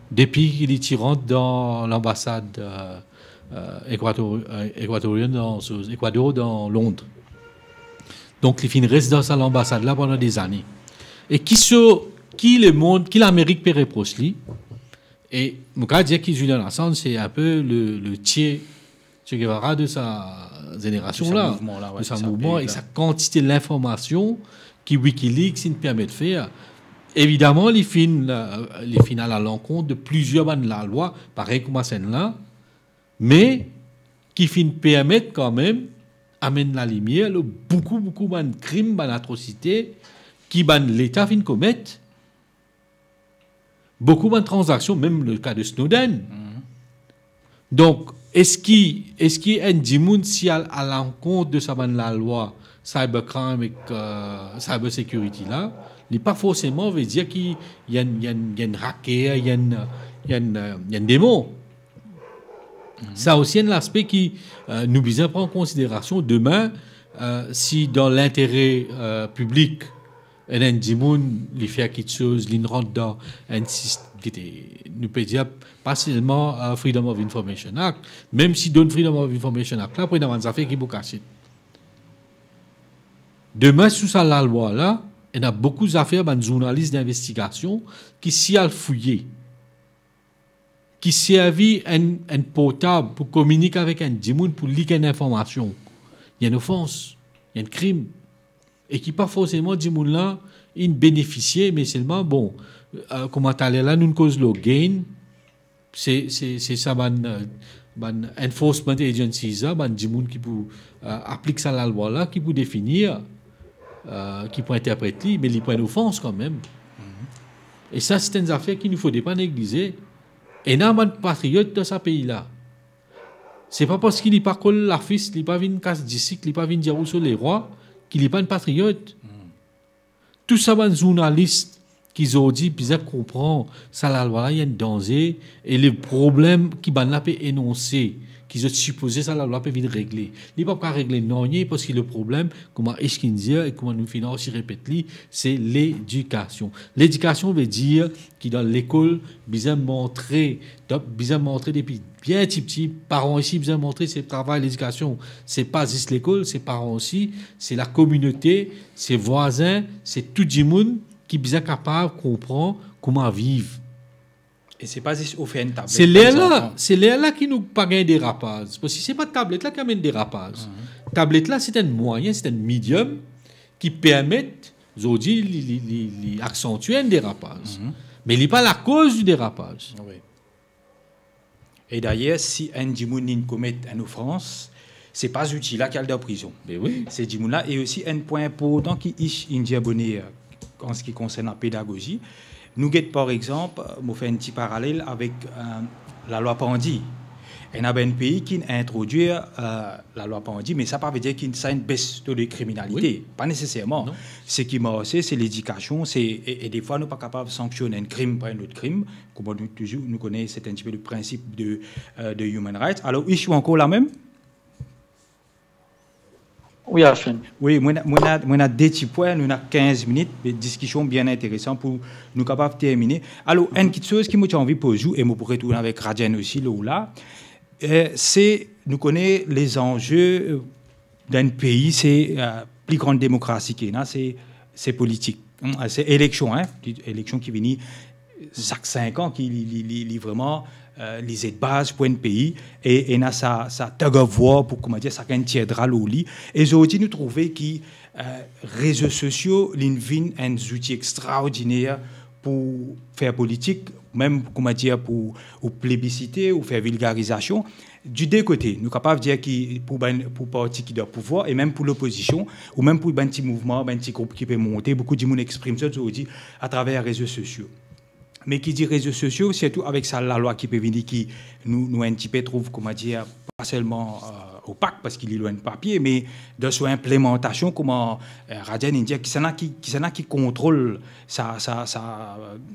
depi ki li ti rant dan lanbasad, euh, euh, Ekwator-, euh, Ekwatorian dan, Ekwador dan Lond. Donk, li finn res dan sa lanbasad la pandan de zane. E ki so, ki lemond, ki Lamerik pe repros li? E mo kapav dir ki Julian Assange se inpe le, le Che, Che Guevara de sa zenerasion la, de sa mouvman la, de sa mouvman e sa kantite linformasion ki Wikileaks inn permet fer. Evidaman, li finn, euh, li finn al alankont de plizier bann lalwa, parey kouma sannla, me ki finn permet kanmem amenn lalimier lor boukou, boukou bann krim, bann atrosite ki bann Leta finn komet. Boukou bann tranzaksion, mem le ka de Snowden. Donk, eski, eski enn dimoun, si al alankont de sa bann lalwa cybercrime ek, euh, cyber security la, li pa forseman ve dir ki li enn, li enn, li enn hacker, li enn, li enn, euh, li enn demon. Sa osi enn laspe ki, euh, nou bizin pran an konsiderasion. Demin, euh, si dan lintere, euh, piblik, enn, enn dimoun, li fer kiksoz, li rant dan enn sis-, ki te, nou pe dir, pa selman, euh, Freedom of Information Act, mem si dan Freedom of Information Act la, pou ena bann zafer ki pou kasiet. Demin, sou sa lalwa la, ena boukou zafer bann zournalis dinvestigasion ki si al fouye, ki servi enn, enn portab pou kominik avek enn dimoun pou lik enn informasion, li enn ofans, li enn krim, e ki pa forseman dimoun la inn benefisie, me selman, bon, euh, kouma taler la, nou'nn koz lor gain, se, se, se sa bann, euh, bann enforcement agencies la, bann dimoun ki pou, euh, aplik sa lalwa la, ki pou definir, euh, ki pou interpret li, me li pou enn ofans kanmem. E sa, se enn zafer ki nou fode pa neglize. Ena bann patriot dan sa pei la. Se pa parski li pa kol lafis, li pa vinn kas disik, li pa vinn dir ou so lerwa, ki li pa enn patriot. Tou sa bann zournalis ki zordi bizin konpran sa lalwa la, li enn danze, e le problem ki bann la pe enonse, ki zot sipoze sa lalwa pe vinn regle. Li pa pou kav regle nanye, parski le problem, kouma Ish inn dir e kouma nou finn osi repet li, se ledikasion. Ledikasion ve dir ki dan lekol, bizin montre, dan, bizin montre depi bien tipti, paran isi bizin montre se travay ledikasion, se pa zis lekol, se paran isi, se lakominote, se vwazin, se tou dimoun ki bizin kapav konpran kouma viv. E se pa zis ofer enn tablet. Se ler la, se ler la ki nou pa gagn derapaz. Parski se pa tablet la ki amenn derapaz. Tablet la, se enn mwayin, se enn medium ki permet, zordi, li, li, li, li aksantie enn derapaz. Me li pa lakoz di derapaz. Wi. E dayer, si enn dimoun inn komet enn ofans, se pa zouti la ki al dan prizon. Be wi. Se dimoun la. E osi enn pwin inportan ki Ish inn dir boner, an se ki konsern lapedagozi. Nou get, par exanp, mo fer enn ti paralel avek, euh, lalwa Pandi. Ena bann pei ki inn introdwir, euh, lalwa Pandi, me sa pa ve dir ki sa inn bes to de kriminalite. Wi. Pa neseserman. Non. Seki marse, se ledikasion, se, e, e defwa nou pa kapav sanksionn enn krim par enn lot krim. Kouma nou touzour, nou kone, se enn tipe le prinsip de, euh, de human rights. Alor, Ish, ou ankor la mem? Wi, Ashwin. Wi, mo ena, mo ena, mo ena de ti pwin, nou ena kinz minit, me diskision bien interesan pou nou kapav termine. Alor, enn kiksoz ki mo ti anvi poz ou, e mo pou retourn avek Rajen osi, lor la, euh, se, nou kone, lezanze, euh, dan enn pei, se, euh, pli gran demokrasi ki ena, se, se politik. Hmm, se eleksion, hein, eleksion ki vini sak sink an, ki li, li, li, li vreman, euh, li zet baz pou enn pei, e, e ena sa, sa tug of war pou, kouma dir, sakenn tir dra lor li. E zordi, nou trouve ki, euh, rezo sosio, li vinn enn zouti extraordiner pou fer politik, mem, kouma dir, pou ou plebisite, ou fer vilgarizasion. Di de kote, nou kapav dir ki pou bann, pou parti ki dan pouvwar, e mem pou lopozision, ou mem pou bann ti mouvman, bann ti group ki pe monte, boukou dimoun exprim zot zordi atraver rezo sosio. Me ki dir rezo sosio, sirtou avek sa lalwa ki pe vini, ki nou, nou enn tipe trouv, kouma dir, pa selman, euh, opak, parski li lor enn papie, me dan so inplemantasion, kouma, euh, Rajen inn dir, kisannla ki, kisannla ki kontrol sa, sa, sa,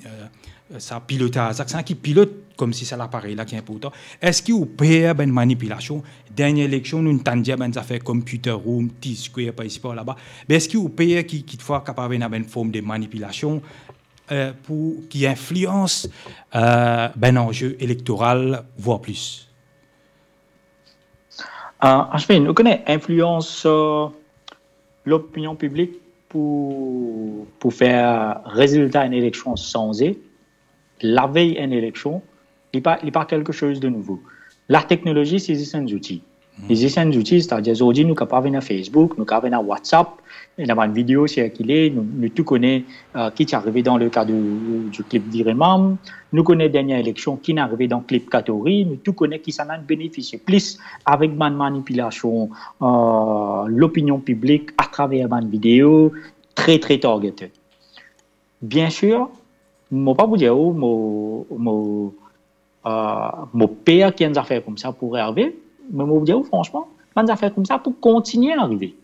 euh, sa pilotaz la, kisannla ki pilot koumsi sa laparey la ki inportan. Eski ou per bann manipilasion? Dernie eleksion, nou tann dir bann zafer computer room, T-Square, par isi, par laba. Me eski ou per ki, kikfwa, kapav ena bann form de manipilasion, euh, pou ki inflians, euh, bann anze elektoral, vwar plis? Euh, Ashwin, ou kone, inflians, euh, lopinion piblik pou, pou fer rezilta enn eleksion sanze, lavey enn eleksion, li pa, li pa kelke soz de nouvo. Lateknolozi, se zis enn zouti. Li zis enn zouti, setadir zordi nou kapav ena Facebook, nou kapav ena WhatsApp, ena bann video sirkile, nou, nou tou kone, euh, ki ti arive dan le ka di, di klip Vire Mam, nou kone dernie eleksion ki inn arive dan klip Katori, nou tou kone ki sa inn benefisie plis avek bann manipilasion, euh, lopinion piblik atraver bann video tre, tre targeted. Bien sir, mo pa pou dir ou, mo, mo, euh, mo per ki enn zafer koumsa pou arive, me mo pou dir ou fransman, bann zafer koumsa pou kontigne arive.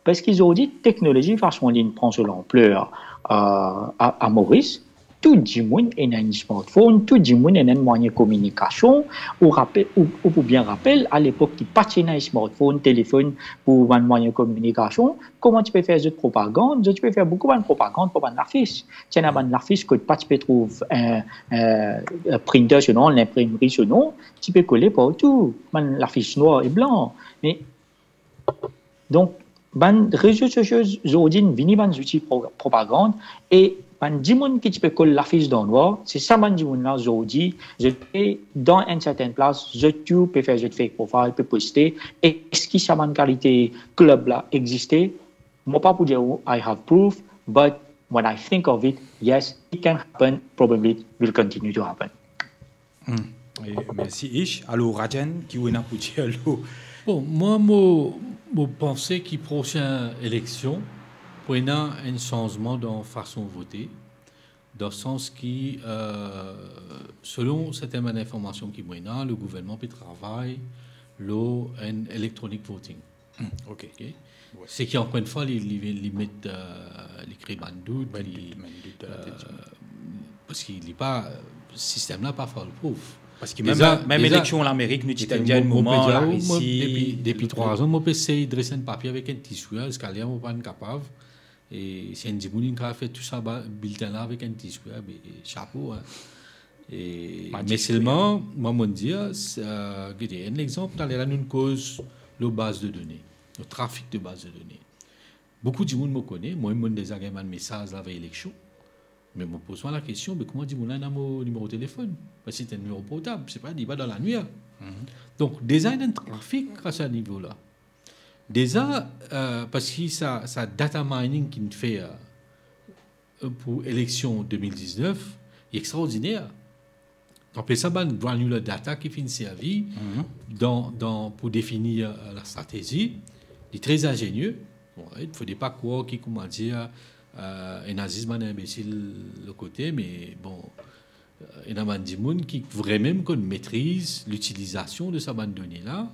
Parski zordi, teknolozi, fason li pran so lanpler, euh, a, a Moris, tou dimoun ena enn smartphone, tou dimoun ena enn mwayin kominikasion. Ou rapel, ou, ou pou bien rapel, alepok ki pa ti ena smartphone, telefonn pou bann mwayin kominikasion, kouma ti pe fer zot propagand? Zot ti pe fer boukou bann propagand par bann lafis. Ti ena bann lafis kot pa ti pe trouv, euh, euh, printer so nom, linprimri so nom, ti pe kole partou, bann lafis nwar e blan. Me, donk, bann rezo sosio zordi inn vini bann zouti pro-, propagand, e bann dimoun ki ti pe kol lafis dan nwar, se sa bann dimoun la zordi, zot pe dan enn sertenn plas, zot tou pe fer zot fake profile, pe poste. Eski sa bann kalite klib la existe? Mo pa pou dir ou I have proof, but when I think of it, yes, it can happen, probably it will continue to happen. Hmm. E, mersi Ish. Alor, Rajan, ki ou ena pou dir lor... Bon, mwa, mo, mo panse ki prosin eleksion, pou ena enn sanzman dan fason vote, dan sans ki, euh, selon sertin bann informasion ki mo ena, le gouvernman pe travay lor enn electronic voting. Hmm, ok. Ok? Ouais. Seki, ankor enn fwa, li, li, li met, euh, li kre bann dout, bann dout, bann dout dan latet dimoun. Parski li pa, sistem la pa foolproof. Parski mem, deza, mem deza, eleksion Lamerik, nou ti tann dir enn moman, mo, mo pe dir, Larisi, depi, depi trwa an, mo pe sey dres enn papie avek enn ti swer, ziska ler mo pa'nn kapav. E si enn dimoun inn kapav fer tou sa ba-, biltin la avek enn ti swer, be, chapo, hein. E, magic, me selman, mwa, mo dir, euh, gete, enn lexanp, taler la, nou koz lor baz de done, lor trafik de baz de done. Boukou dimoun mo kone, mwa, mo deza gagn bann mesaz la, lavey eleksion. Me mo poz mwa lakestion, be kouma dimoun la ena mo nimero telefonn? Parski se enn nimero portab, se pa, li pa dan lanwir. Mhm. Donk, deza ena enn trafik a sa nivo la. Deza, euh, parski sa, sa data mining ki'nn fer, euh, pou eleksion de mil diznef, li extraordiner. Apre sa, bann granular data ki finn servi, mhm, dan, dan, pou definir, euh, lasatezi, li tre ingenie. Bon, il fode pa krwar ki, kouma dir, euh, ena zis bann inbesil lor kote, me bon, euh, ena bann dimoun ki vremem konn metriz litilizasion de sa bann done la,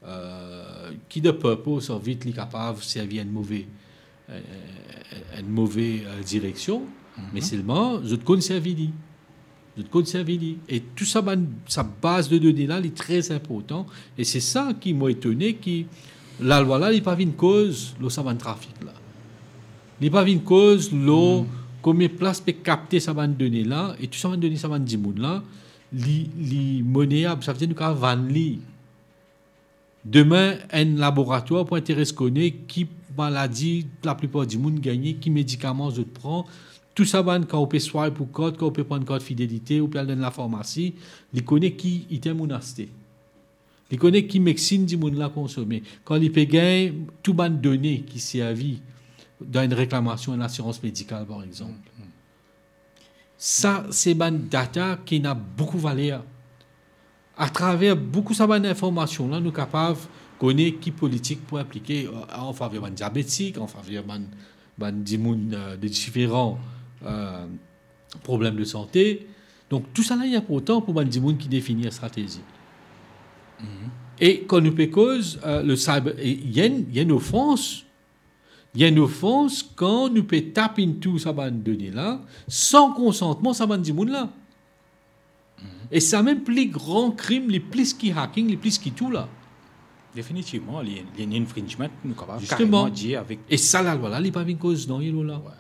euh, ki de purpose, anvit li kapav servi enn move, euh, enn move, euh, direksion, mhm, me selman zot konn servi li. Zot konn servi li. E tou sa bann, sa baz de done la, li tre inportan. E se sa ki mo etone ki lalwa la, li pa vinn koz lor sa bann trafik la. Li pa vinn koz lor, hmm, konbien plas pe kapte sa bann done la, e tou sa bann done sa bann dimoun la, li, li moneyab, savedir nou kapav vann li. Demin, enn laboratwar pou interes kone ki maladi laplipar dimoun gagne, ki medikaman zot pran, tou sa bann, kan ou pe swipe ou kart, kan ou pe pran kart Fidelite, ou pe al dan lafarmasi, li kone ki item ou aste. Li kone ki medsin dimoun la konsome. Kan li pe gagn tou bann done ki servi dan enn reklamasion, enn lasirans medikal, par exanp. Sa, se bann data ki ena boukou valer. Atraver boukou sa bann informasion la, nou kapav kone ki politik pou aplike, euh, an faver bann diabetik, an faver bann, bann dimoun, euh, de diferan, euh, problem de sante. Donk, tou sa la, li inportan pou bann dimoun ki defini stratezi. Mhm. E kan nou pe koz, euh, le cyber, e, li enn, li enn ofans, li enn ofans kan nou pe tap into sa bann done la, san konsantman sa bann dimoun la. Mhm. E sa mem pli gran krim, li plis ki hacking, li plis ki tou la. Definitivman, li, li enn infringement, nou kapav, zisteman, kareman dir avek... E sa lalwa la, li pa vinn koz nanye lor la. Wi.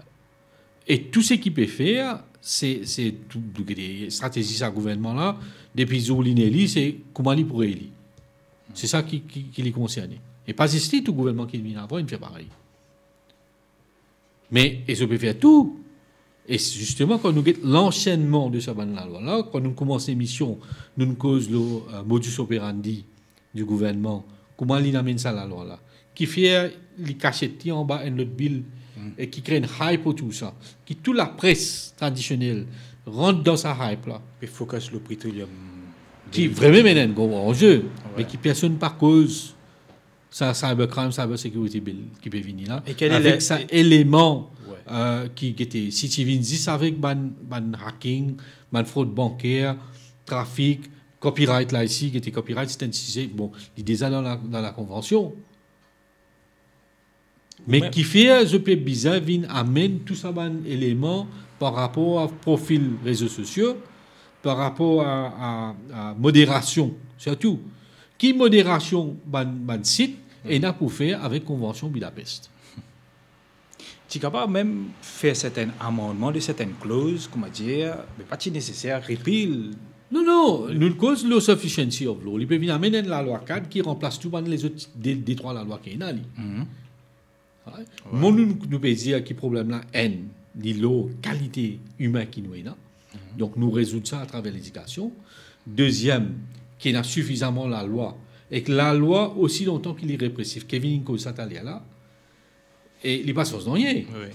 E tou seki pe fer, se, se tou, tou, stratezi sa gouvernman la, depi zour li ne li, se kouma li pou reeli. Se sa ki, ki, ki li konserne. E pa zis li, tou gouvernman ki vinn avan, inn fer parey. Me, e zot pe fer tou. E zisteman, kan nou get lansennman de sa bann lalwa la, kan nou koumans lemision, nou koz lor, euh, modus operandi di gouvernman, Kouma li amenn sa lalwa la? Kifer li kasiet li anba enn lot bil, e ki kre enn hype otour sa, ki tou lapres tradisionel rant dan sa hype la, pe focus lor petroleum, ki vremem ena enn gro anze, me ki personn pa koz sa cybercrime, cyber security bill ki pe vini la, e kel avek sa eleman, euh, ki gete, si ti vinn zis avek bann, bann hacking, bann frod banker, trafik, copyright la isi, gete, copyright se enn size, bon, li deza dan la, dan la konvansion. Me kifer zot pe bizin vinn amenn tou sa bann eleman par rapor a profil rezo sosio, par rapor a, a, a moderasion, sirtou? Ki moderasion bann, bann sit ena pou fer avek Konvansion Budapest? Ti kapav mem fer sertin amandman de sertin kloz, kouma dir, me pa ti neseser repeal. Non, non, nou koz lor sufficiency of law. Li pe vinn amenn enn lalwa kad ki ranplas tou bann lezot de, de trwa lalwa ki ena li. Right? Mwa, nou, nou pe dir ki problem la, enn, li lor kalite imin ki nou ena. Donk, nou rezoud sa atraver ledikasion. Deziem, ki ena sifizaman lalwa. Ek lalwa, osi lontan ki li represif, Kevin inn koz sa taler la, e li pa sanz nanye. Wi.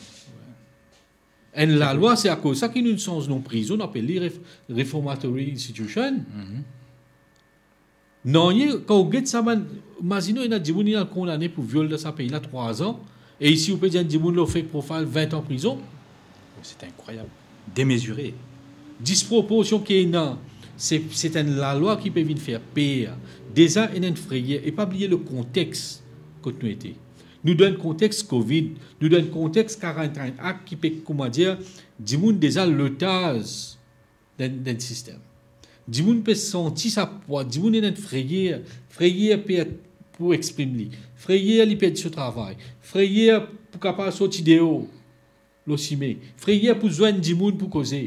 Enn lalwa, se akoz sa ki nou sanz nom prizon, nou apel li ref-, reformatory institution. Nanye, kan ou get sa bann, imazine, ena dimoun inn al kondane pou viol dan sa pei la trwa an, e isi ou pe dir enn dimoun lor fake profile ven an prizon. Se inkrwayab. Demezire. Disproporsion ki ena, se, se enn lalwa ki pe vinn fer per. Deza, ena enn freyer, e pa bliye le kontex kot nou ete. Nou dan enn kontex covid, nou dan enn kontex Quarantine Act ki pe, kouma dir, dimoun deza lotaz dan, dan sistem. Dimoun pe santi sa pwa, dimoun ena enn freyer, freyer per pou exprim li, freyer li perdi so travay, freyer pou kapav sorti deor lor sime, freyer pou zwenn dimoun pou koze.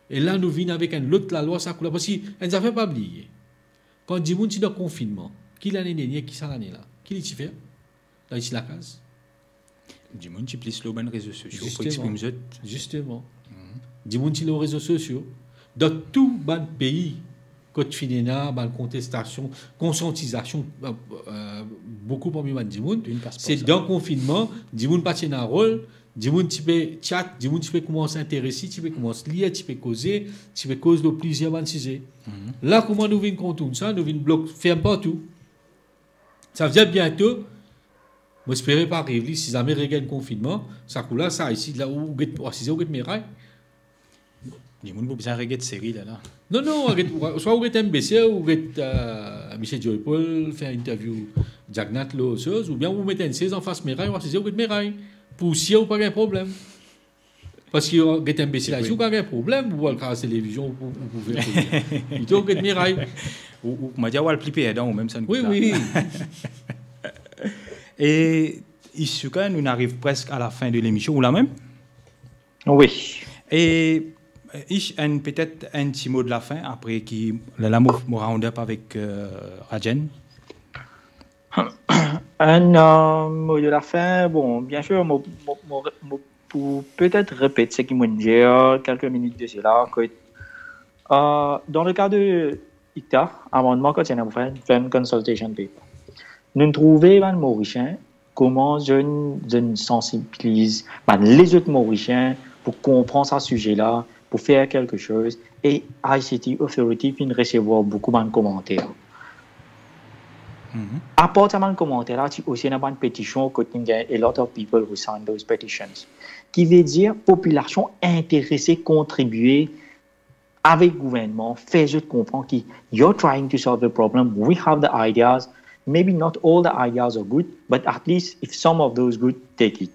E la nou vinn avek enn lot lalwa sa kou la, parski enn zafer pa bliye, kan dimoun ti dan konfinnman, ki lane dernie, ki sa lane la, ki li ti fer? Li ti lakaz. Dimoun ti plis lor bann rezo sosio pou exprim zot. Zisteman. Dimoun ti lor rezo sosio. Dan tou bann pei kot finn ena bann kontestasion, konsiantizasion, euh, euh, boukou parmi bann dimoun, se dan konfinnman, dimoun pa ti ena rol, dimoun ti pe chat, dimoun ti pe koumans interese, ti pe koumans lir, ti pe koze, ti pe koz lor plizier bann size. La, kouma nou vinn kontourn sa, nou vinn blok, ferm partou. Savedir biento, mo espere pa ariv li, si zame regagn konfinnman, sa kou la, sa isi, la ou get, ou asize, ou get Miray. Dimoun pou bizin reget seri la, la. Non, non, ou get, ou, swa ou get M B C, ou get, euh, misie Joy Paul fer interview Jagnat lor soz, oubien ou met enn sez anfas Miray, ou asize, ou get Miray. Pou sir ou pa gagn problem. Parski, euh, get enn bese la, si ou gagn problem, ou al kraz televizion, ou, ou, ou fer koze. Plito get Miray. Ou, ou, kouma dir, ou al pli perdan, ou mem sa. Wi, wi. E, Ish Souka, nou ariv preske a la fin de lemision. Ou la mem? Wi. E, Ish, enn, petet enn ti mo de la fin, apre ki, la, la mo, mo round up avek, euh, Rajen. Enn, euh, mo de la fin, bon, bien sir, mo, mo, mo, mo pou petet repet seki mo'nn dir kelke minit de sela, ke, euh, dan le ka de ICTA, amannman kot ti ena pou fer, fer enn consultation paper. Nou'nn trouve bann Morisien, kouma zot, zot sansibiliz bann lezot Morisien pou konpran sa size la, pou fer kelke soz, e I C T Authority finn resevwar boukou bann komanter. Mhm. Apar sa bann komanter la, ti osi ena bann petision kot inn gagn a lot of people who signed those petitions. Ki vedir popilasion interese kontribie avek gouvernman, fer zot konpran ki you're trying to solve a problem, we have the ideas, maybe not all the ideas are good, but at least if some of those good, take it.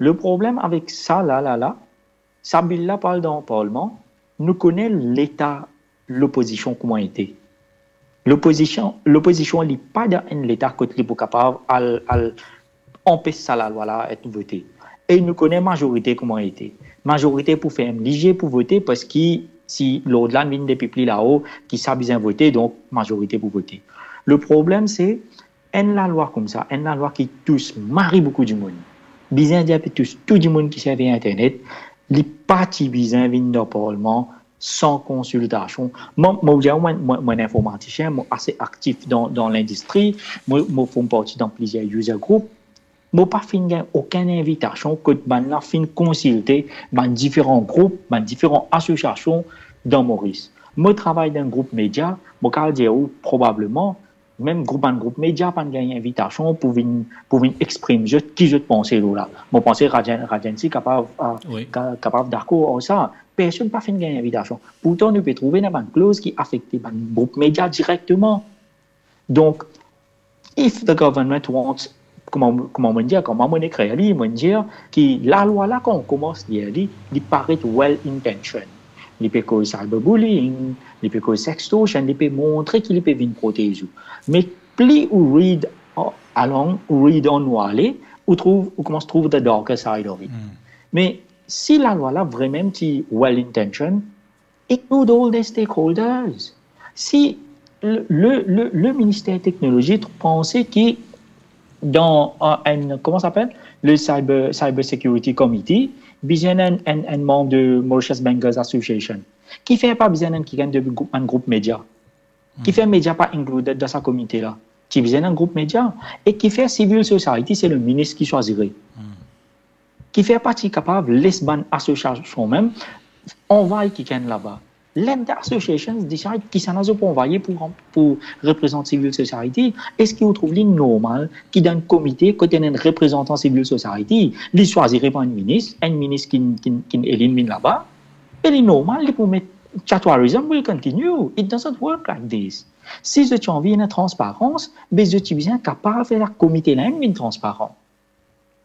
Le problem avek sa la, la, la, sa bill la pou al dan parlman, nou kone leta lopozision kouma ete. Lopozision, lopozision li pa dan enn leta kot li pou kapav al, al anpes sa lalwa la et vote. E nou kone mazorite kouma ete. Mazorite pou ferm lizie pou vote, parski si lord la vinn depi pli lao, ki sa bizin vote, donk mazorite pou vote. Le problem se, enn lalwa koumsa, enn lalwa ki tous mari boukou dimoun, bizin dir ki tous tou dimoun ki servi internet, li pa ti bizin vinn dan parlman san konsiltasion. Mwa, mo dir, mwa, mwa, mwa enn informatisien, mo ase aktif dan, dan lindistri, mo, mo form parti dan plizier user group. Mo pa finn gagn okenn invitasion kot bann la finn konsilte bann diferan group, bann diferan asosiasion dan Moris. Mo travay dan group media, mo kapav dir ou probableman, mem group, bann group media pa'nn gagn invitasion pou vinn, pou vinn exprim zot, ki zot panse lor la. Mo panse Rajen, Rajen si kapav, ah, Wi. ka-, kapav dakor ar sa. Personn pa finn gagn invitasion. Pourtan, nou pe trouve ena bann kloz ki afekte bann group media direkteman. Donk, if the government wants, kouma, kouma mo dir, kouma mo ekrir li, mo dir ki lalwa la, kan ou koumans lir li, li paret well intentioned. Li pe koz cyberbullying, li pe koz sextortion, li pe montre ki li pe vinn protez ou. Me pli ou read along, ou read on ou ale, ou trouv, ou koumans trouv the darker side of it. Hmm. Me si lalwa la vremem ti well intentioned, include all the stakeholders. Si le, le, le, le minister teknolozi panse ki dan, euh, enn, kouma sa apel? Le cyber, cyber security committee, bizin enn, enn, enn manm de Mauritius Bengals Association. Kifer pa bizin enn kikenn de grou-, enn group media? Kifer media pa included dan sa komite la? Ti bizin enn group media. E kifer civil society, se le minis ki swazir? Hmm. Kifer pa ti kapav les bann asosiasion mem anvway kikenn laba? Let the associations decide kisannla zot pou anvwaye pou, pou reprezant civil society. Eski ou trouv li normal ki dan enn komite kot ena enn reprezantan civil society, li swazir par enn minis, enn minis ki, ki, ki eli vinn laba, e li normal li pou met Chatwarism will continue. It doesn't work like this. Si zot ti anvi ena transparans, be zot ti bizin kapav fer sa komite la mem vinn transparan.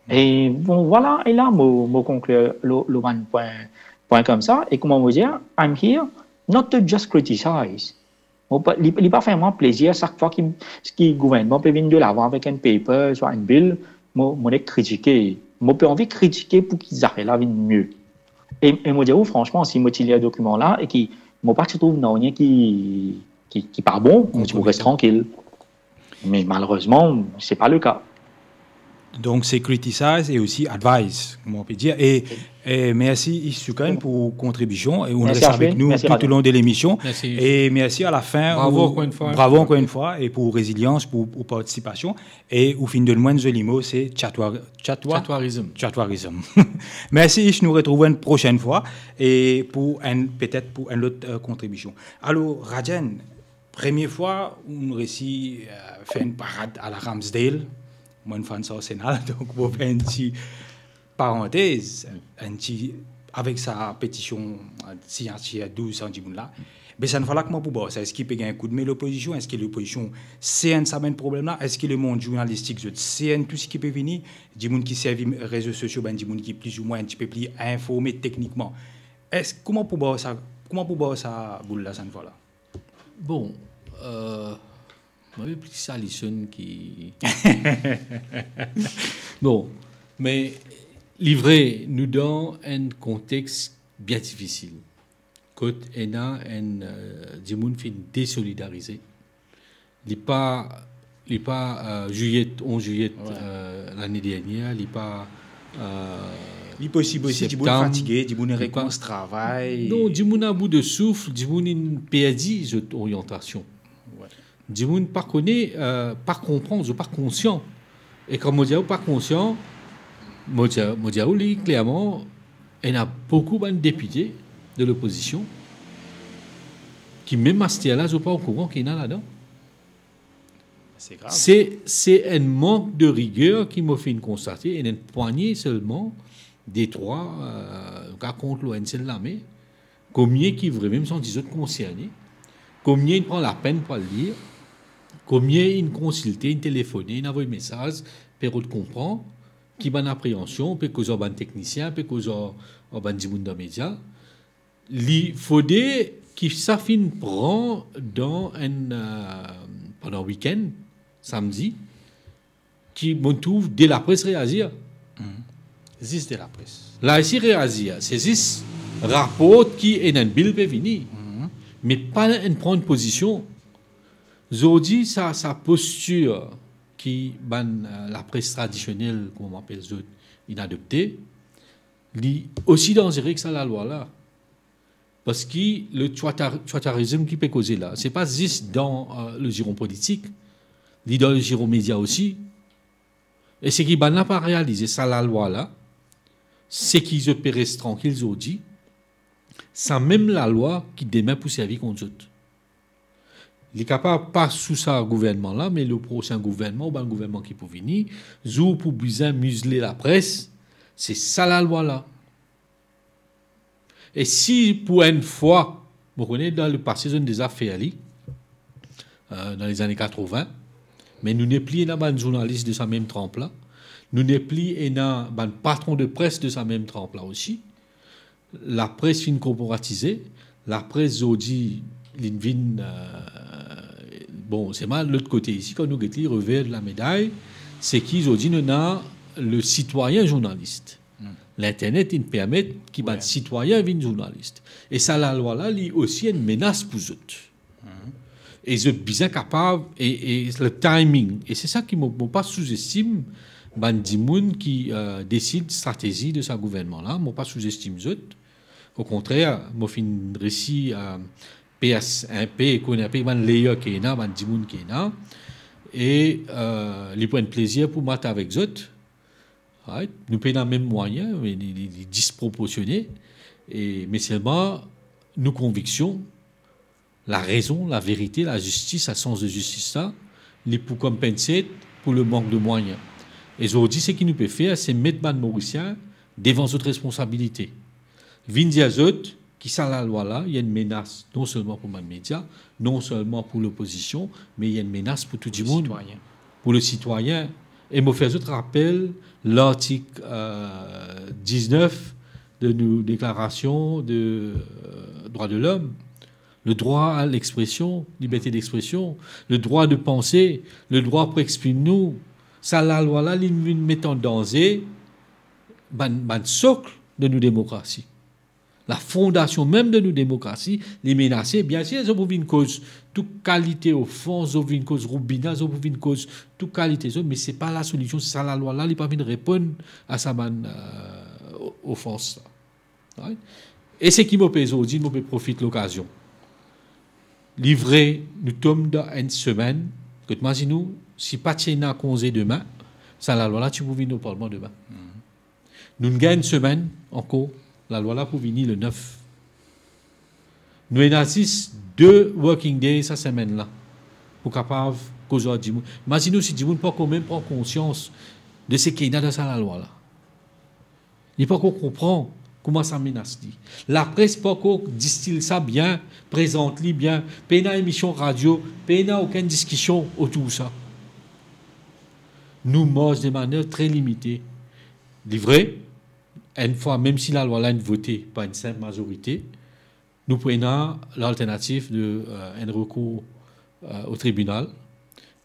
E bon, vwala, e la mo, mo konklir lor, lor bann pwin, pwin koumsa, e kouma mo dir, I'm here not to just criticize. Mo pa, li, li pa fer mwa plezir sak fwa ki, ki gouvernman pe vinn delavan avek enn paper, swa enn bill, mo, mo nek kritike. Mo pe anvi kritike pou ki zafer la vinn mie. E, e mo dir ou fransman, si mo ti lir dokiman la e ki mo pa ti trouv nanye ki, ki, ki pa bon, mo ti pou res trankil. Me malerezman, se pa le ka. Donk, se criticize e osi advise, kouma on pe dir. E, e mersi Ish Sukan pou kontribision. E ou res avek nou toulong de lemision. Mersi. E mersi a la fin. Bravo ankor enn fwa. Bravo ankor enn fwa e pou rezilians, pou, pou partisipasion. E ou finn donn mwa enn zoli mo, se chatwa-, chatwa-, Chatwarism. Chatwarism. Mersi Ish, nou retrouv enn prosenn fwa e pou enn, petet pou enn lot, euh, kontribision. Alor, Rajen, premie fwa ou resi, euh, fer enn parad a la Ramsdale, mwa enn fan Arsenal, donk mo fer enn ti parantez, enn ti, avek sa petision, euh, signatir douz san dimoun la, be sannfwa la, kouma pou bar sa? Eski pe gagn koudme lopozision? Eski lopozision sern sa bann problem la? Eski lemonn zournalistik zot sern tou seki pe vini? Dimoun ki servi rezo sosio, bann dimoun ki plizoumwin enn tipe pli informe teknikman. Eski, kouma pou bar sa, kouma pou bar sa boul la sannfwa la? Bon, euh, mo pe plis Alisson ki... Bon, me li vre, nou dan enn kontex bien difisil. Kot ena enn, euh, dimoun finn desolidarize. Li pa, li pa, euh, zilye, onz zilye, euh, lane dernier, li pa, euh, li posib osi dimoun fatige, dimoun rekoumans travay. Non, dimoun a bout de souf, dimoun inn perdi zot oryantasion. Dimoun pa kone, euh, pa konpran, zot pa konsian. E kan mo dir ou pa konsian, mo dir, mo dir ou li klerman, ena boukou bann depite de lopozision ki mem aster la, zot pa okouran ki ena ladan. Se grav. Se, se enn mank de riger ki mo finn konstate, ena enn pwagne selman, detrwa, euh, nou kav kont lor enn sel lame, komie ki vremem santi zot konserne, komie inn pran lapenn pou al lir, komie inn konsilte, inn telefone, inn avoy mesaz, pe rod konpran ki bann apreansion, pe koz ar bann teknisien, pe koz ar, ar bann dimoun dan media. Li fode ki sa finn pran dan enn, euh, pandan wikenn, samdi, ki mo trouv de lapres reazir. Zis de lapres. La isi reazir, se zis raport ki ena enn bil pe vini. Me pa enn pran enn pozision. Zordi, sa, sa postir ki bann, euh, lapres tradisionel, kouma mo apel zot, inn adopte, li osi danzere ki sa lalwa la. Parski le Twitter-, Twitterism ki pe koze la, se pa zis dan, euh, le ziron politik, li dan le ziron media osi. E seki bann la pa realize, sa lalwa la, seki zot pe res trankil zordi, sa mem lalwa ki demin pou servi kont zot. Li kapav pa sou sa gouvernman la, me le prosin gouvernman ou bann gouvernman ki pou vini, zour pou bizin mizle lapres, se sa lalwa la. E si pou enn fwa, mo kone dan lepase zot inn deza fer li, euh, dan lezane katrovin, me nou nepli ena bann zournalis de sa mem tranp la, nou nepli ena bann patron de pres de sa mem tranp la osi. Lapres finn korporatize, lapres zordi, li vinn, euh, bon, selman lot kote isi, kan nou get li, rever de la meday, seki zordi nou ena le sitwayin zournalis. Hmm. Linternet inn permet ki bann sitwayin vinn zournalis. E sa lalwa la, li osi enn menas pou zot. E zot bizin kapav, e, e le timing, e se sa ki mo, mo pa souzestim bann dimoun ki, euh, desid stratezi de sa gouvernman la, mo pa souzestim zot. Okontrer, mo finn resi, euh, pers-, inpe, konn inpe bann layer ki ena, bann dimoun ki ena. E, euh, li pou enn plezir pou mo avek zot. Right? Nou pena mem mwayin, me li, li, li disproporsione. E, me selman, nou konviksion, larezon, laverite, lazistis, sa sans de zistis la, li pou konpanse pou le mank de mwayin. E zordi, seki nou pe fer, se met bann Morisien devan zot responsabilite. Vinn dir zot ki sa lalwa la, li enn menas non selman pou bann media, non selman pou lopozision, me li enn menas pou tou dimoun. Pou le sitwayin. Pou le sitwayin. E mo fer zot rapel lartik, euh, diznef de nou deklarasion de, euh, drwa de lom. Le drwa a lexpresion, liberte dexpresion, le drwa de panse, le drwa pou exprim nou. Sa lalwa la, li vinn met an danze bann, bann sokl de nou demokrasi. Lafondasion mem de nou demokrasi, li menase. Biensir, zot pou vinn koz tou kalite ofans, zot vinn koz roubinaz, zot pou vinn koz tou kalite zot, me se pa lasolision, sa lalwa la, li pa vinn reponn a sa bann, euh, o-, ofans la. Right? E seki mo pe zordi, mo pe profit lokazion. Li vre, nou tom dan enn semenn, kot mazinn ou, si pa ti ena konze demin, sa lalwa la ti pou vinn o Parlman demin. Mhm. Nou gagn enn semenn ankor, lalwa la pou vini le nef. Nou ena zis de working day sa semenn la pou kapav koz ar dimoun. Mazinn ou si dimoun pankor mem pran konsians de seki ena dan sa lalwa la. Li pankor konpran kouma sa menas li. Lapres pankor distil sa bien, prezant li bien. Pena emision radio, pena okenn diskision otour sa. Nou marz de manev tre limite. Li vre, enn fwa, mem si lalwa la inn vote par enn sinp mazorite, nou pou ena lalternativ de, euh, enn rekour, euh, o tribinal.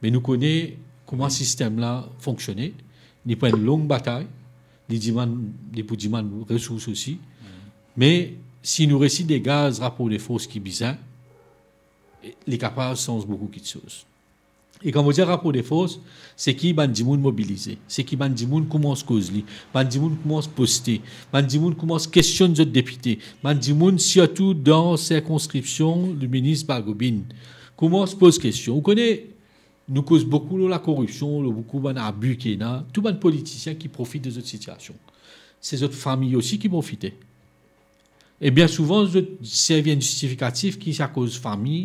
Me nou kone kouma sistem la fonksione. Li pou enn long batay, li dimann, li pou dimann resours osi. Me si nou resi degaz rapor de fors ki bizin, li kapav sanz boukou kiksoz. E kan mo dir rapor de fors, seki bann dimoun mobilize, seki bann dimoun koumans koz li, bann dimoun koumans poste, bann dimoun koumans kestionn zot depite, bann dimoun, sirtou dan sirkonskripsion leminis Balgobin, koumans poz kestion. Ou kone, nou koz boukou lor lakoripsion, lor boukou bann abi ki ena, tou bann politisien ki profit de zot sitiasion. Se zot fami osi ki profite. E bien souvan, zot servi enn zistifikatif ki se akoz fami,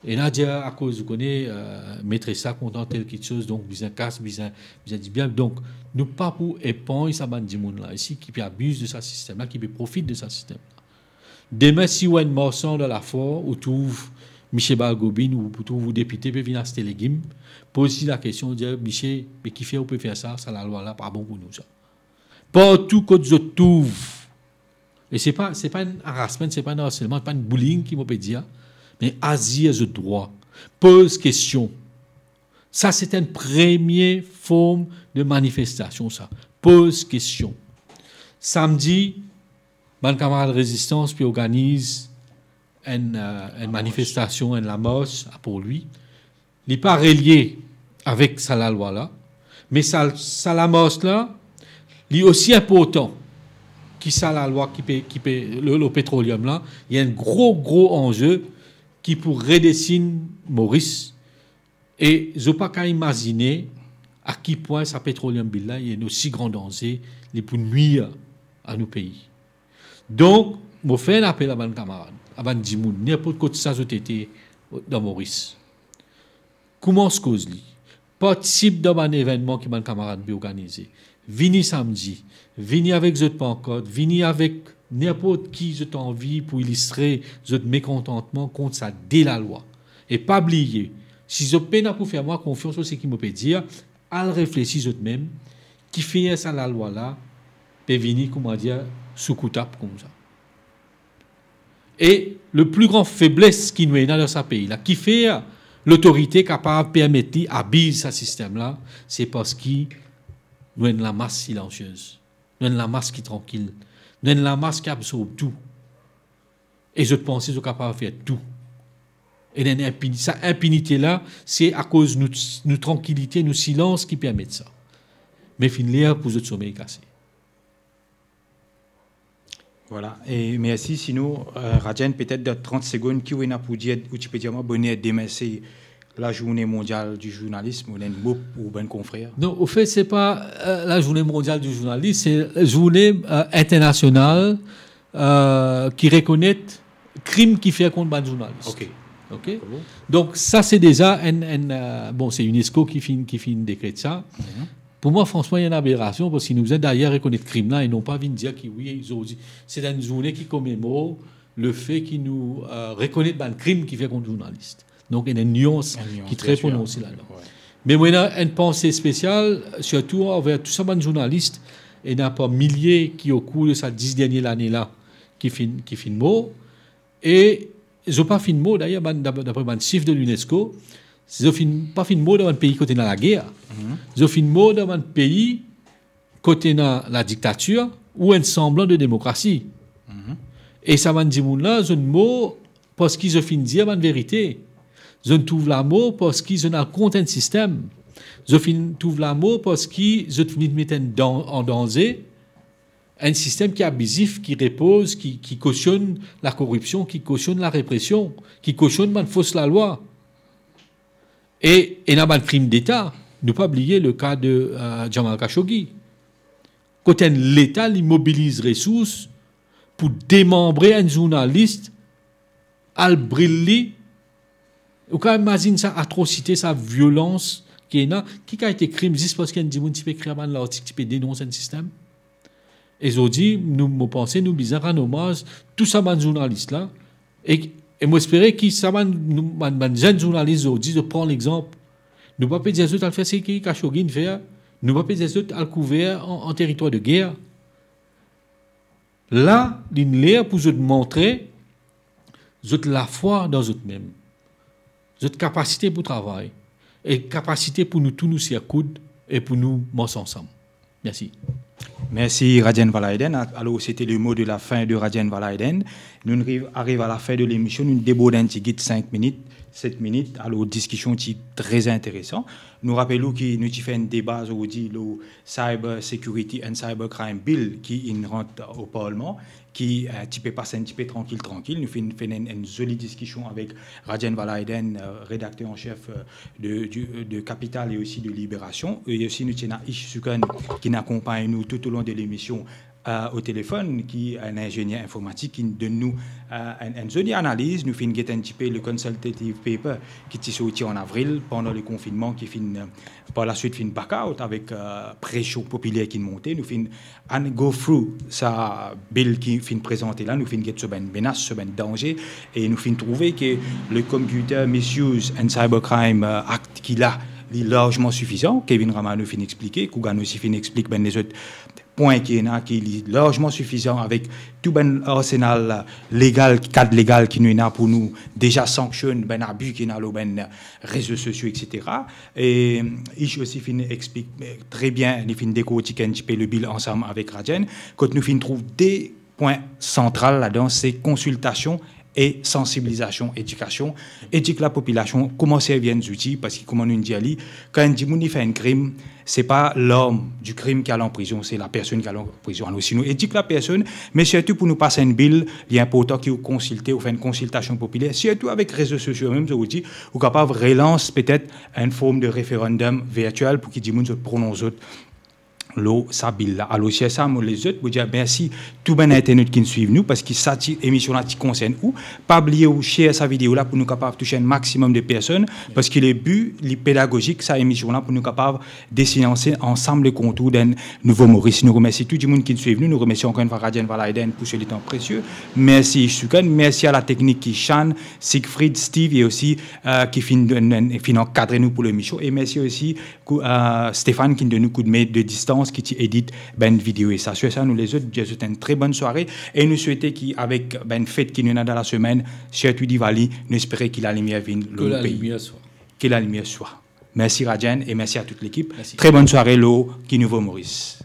ena dir akoz, ou kone, euh, metres la kontan tel kiksoz, donk bizin kas, bizin, bizin dir bien. Donk, nou pa pou epargn sa bann dimoun la isi ki pe abiz de sa sistem la, ki pe profit de sa sistem la. Demin, si ou enn marsan dan lafor, ou trouv misie Balgobin, ou trouv ou depite pe vinn aste legim, poz li lakestion, dir, "Misie, me kifer ou pe fer sa? Sa lalwa la pa bon pou nou sa." Partou kot zot trouv. E se pa, se pa enn harassment, se pa enn harselman, se pa enn bullying ki mo pe dir, me azir zot drwa. Poz kestion. Sa se enn premie form de manifestasion, sa. Poz kestion. Samdi, bann kamarad rezistans pe organiz enn, euh, enn manifestasion, enn lamars, apar li. Li pa relie avek sa lalwa la, me sa, sa lamars la, li osi inportan ki sa lalwa ki pe, ki pe, lor, lor petrolium la, ena enn gro, gro anze ki pou redesinn Moris. E zot pa kav imazine a ki pwin sa petrolium bill la, li ena osi gran danze, li pou nwir a nou pei. Donk, mo fer enn apel a bann kamarad, a bann dimoun, ninport kot sa zot ete dan Moris. Koumans koz li. Partisip dan bann evennman ki bann kamarad pe organize. Vini samdi. Vini avek zot pankart. Vini avek ninport ki zot anvi pou ilistre zot mekontantman kont sa de lalwa. E pa bliye, si zot pena pou fer mwa konfians lor seki mo pe dir, al reflesi zotmem, kifer sa lalwa la pe vini, kouma dir, sou koutap koumsa. E le pli gran febles ki nou ena dan sa pei la, kifer lotorite kapav permet li abiz sa sistem la, se parski nou enn lamas silansiez, nou enn lamas ki trankil, nou enn lamas ki absorb tou. E zot panse zot kapav fer tou. E enn inpini-, sa inpinite la, se akoz nou, nou trankilite, nou silans ki permet sa. Me finn ler pou zot somey kase. Vwala, e mersi. Sinon, euh, Rajen, petet dan trant segonn, ki ou ena pou dir, ou ti pe dir mwa, boner demin se la journée mondiale du journalisme, ou ena enn mo pou bann konfrer? Non, anfet, se pa, euh, la journée mondiale du journalisme, se la journée, euh, internationale, euh, ki rekonet krim ki fer kont bann zournalis. Ok. Ok? Dakor. Donk, sa se deza enn, enn, euh, bon, se UNESCO ki finn, ki finn dekret sa. Mhm. Pou mwa, fransman, li enn aberasion, parski nou bizin dayer rekonet krim la e non pa vinn dir ki wi, zordi, se enn zourne ki komemor lefe ki nou, euh, rekonet bann krim ki fer kont zournalis. Donk, ena enn nians ki tre prononse ladan. Enn nians, bien sir. Wi. Me mo ena enn panse spesial, sirtou anver tou sa bann zournalis, ena par milie ki, okour de sa dis dernie lane la, ki finn, ki finn mor. E zot pa finn mor, dayer, bann, dap-, dapre bann sif de l'UNESCO, zot finn, pa finn mor dan bann pei kot ena lager. Mhm. Zot finn mor dan bann pei kot ena ladiktatir ou enn sanblan de demokrasi. Mhm. E sa bann dimoun la, zot mor parski zot finn dir bann verite. Zot trouv lamor parski zot al kont enn sistem. Zot finn trouv lamor parski zot finn met enn dan-, an danze enn sistem ki abizif, ki repoz, ki, ki kosionn lakoripsion, ki kosionn larepresion, ki kosionn bann fos lalwa. E ena bann krim deta, nou pa bliye le ka de, euh, Jamal Khashoggi. Kot enn Leta, li mobiliz resours pou demanbre enn zournalis, al bril li. Ou kav imazinn sa atrosite, sa violans ki ena, ki kav ete krim zis parski enn dimoun ti pe ekrir bann lartik, ti pe denons enn sistem. E zordi, nou, mo panse nou bizin rann omaz tou sa bann zournalis la. E, e mo espere ki sa bann, nou, bann, bann zenn zournalis zordi, zot pran lexanp. Nou pa pe dir zot al fer seki Khashoggi inn fer, nou pa pe dir zot al kouver an, an teritwar de ger. La, linn ler pou zot montre zot lafwa dan zotmem, zot kapasite pou travay e kapasite pou nou tou nou sir koud e pou nou mars ansam. Mersi. Mersi, Rajen Valaiden. Alor, sete le mot de la fin de Rajen Valaiden. Nou ariv, ariv a la fin de lemision, nou debord enn tigit, sink minit, set minit. Alor, diskision ti tre interesan. Nou rapel ou ki nou ti fer enn deba zordi lor Cyber Security and Cyber Crime Bill ki inn rant o Parlman, ki, eh, ti pe pas enn tipe trankil, trankil. Nou finn fer enn, enn zoli diskision avek Rajen Valaiden, eh, redakter an sef, eh, de, du, de Capital e osi de Libération. E osi nou ti ena Ish Sukan ki inn akonpagn nou toutolong de lemision, eh, o telefonn, ki enn inzenier informatik, ki donn nou, eh, enn, enn zoli analiz. Nou finn get enn tipe le consultative paper ki ti sorti an avril pandan le konfinnman, ki finn, eh, par la swit finn back out avek, eh, presion popiler ki monte. Nou finn, ann, go through sa bill ki finn prezante la, nou finn get so bann menas, so bann danze, e nou finn trouve ke le Computer Misuse and Cybercrime, eh, Act ki la, li larzman sifizan. Kevin Rameau finn explike, Kougan osi finn explik bann lezot pwin ki ena, ki li larzman sifizan avek tou bann arsenal legal, kad legal ki nou ena pou nou deza sanksionn bann abi ki ena lor bann rezo sosio, et cetera. E Ish osi finn explik, eh, tre bien, li finn dekortik enn tipe le bill ansam avek Rajen, kot nou finn trouv de pwin santral ladan, se konsiltasion e sansibilizasion, edikasion, edik lapopilasion, kouma servi enn zouti, parski kouma nou dir li, kan enn dimoun li fer enn krim, se pa l'arm du crime ki al an prizon, se lapersonn ki al an prizon. Alor, si nou edik lapersonn, me sirtou pou nou pas enn bil, li inportan ki ou konsilte, ou fer enn konsiltasion popiler, sirtou avek rezo sosio mem, sa ou dir, ou kapav relans petet enn form de referandom virtiel pou ki dimoun zot pronons zot lor sa bil la. Alor, si sa, mo lezot, mo dir mersi tou bann internet ki'nn swiv nou, parski sa ti, emision la ti konsern ou. Pa bliye ou share sa video la pou nou kapav touche enn maximum de personn, parski le bi, li pedagozik, sa emision la, pou nou kapav desinanse ansam le kontour d'enn nouvo Moris. Nou remersi tou dimoun ki'nn swiv nou. Nou remersi ankor enn fwa Radian Valaiden pou so letan presie. Mersi Ishtukan, mersi a la teknik ki Shan, Siegfried, Steve e osi, euh, ki finn donn, finn ankadre nou pou lemision. E mersi osi kou-, euh, Stéphane ki'nn donn nou koudme de distans, ki ti edit bann video e sa. Sir sa, nou lezot, dir zot enn tre bonn sware e nou swete ki avek bann fet ki nou ena dan lasemenn, sirtou Diwali, nou espere ki lalimier vinn lor nou pei. Que la lumière soit. Que la lumière soit. Mersi Radian e mersi a tout lekip. Mersi. Tre bonn sware lor Ki Nouvo Moris.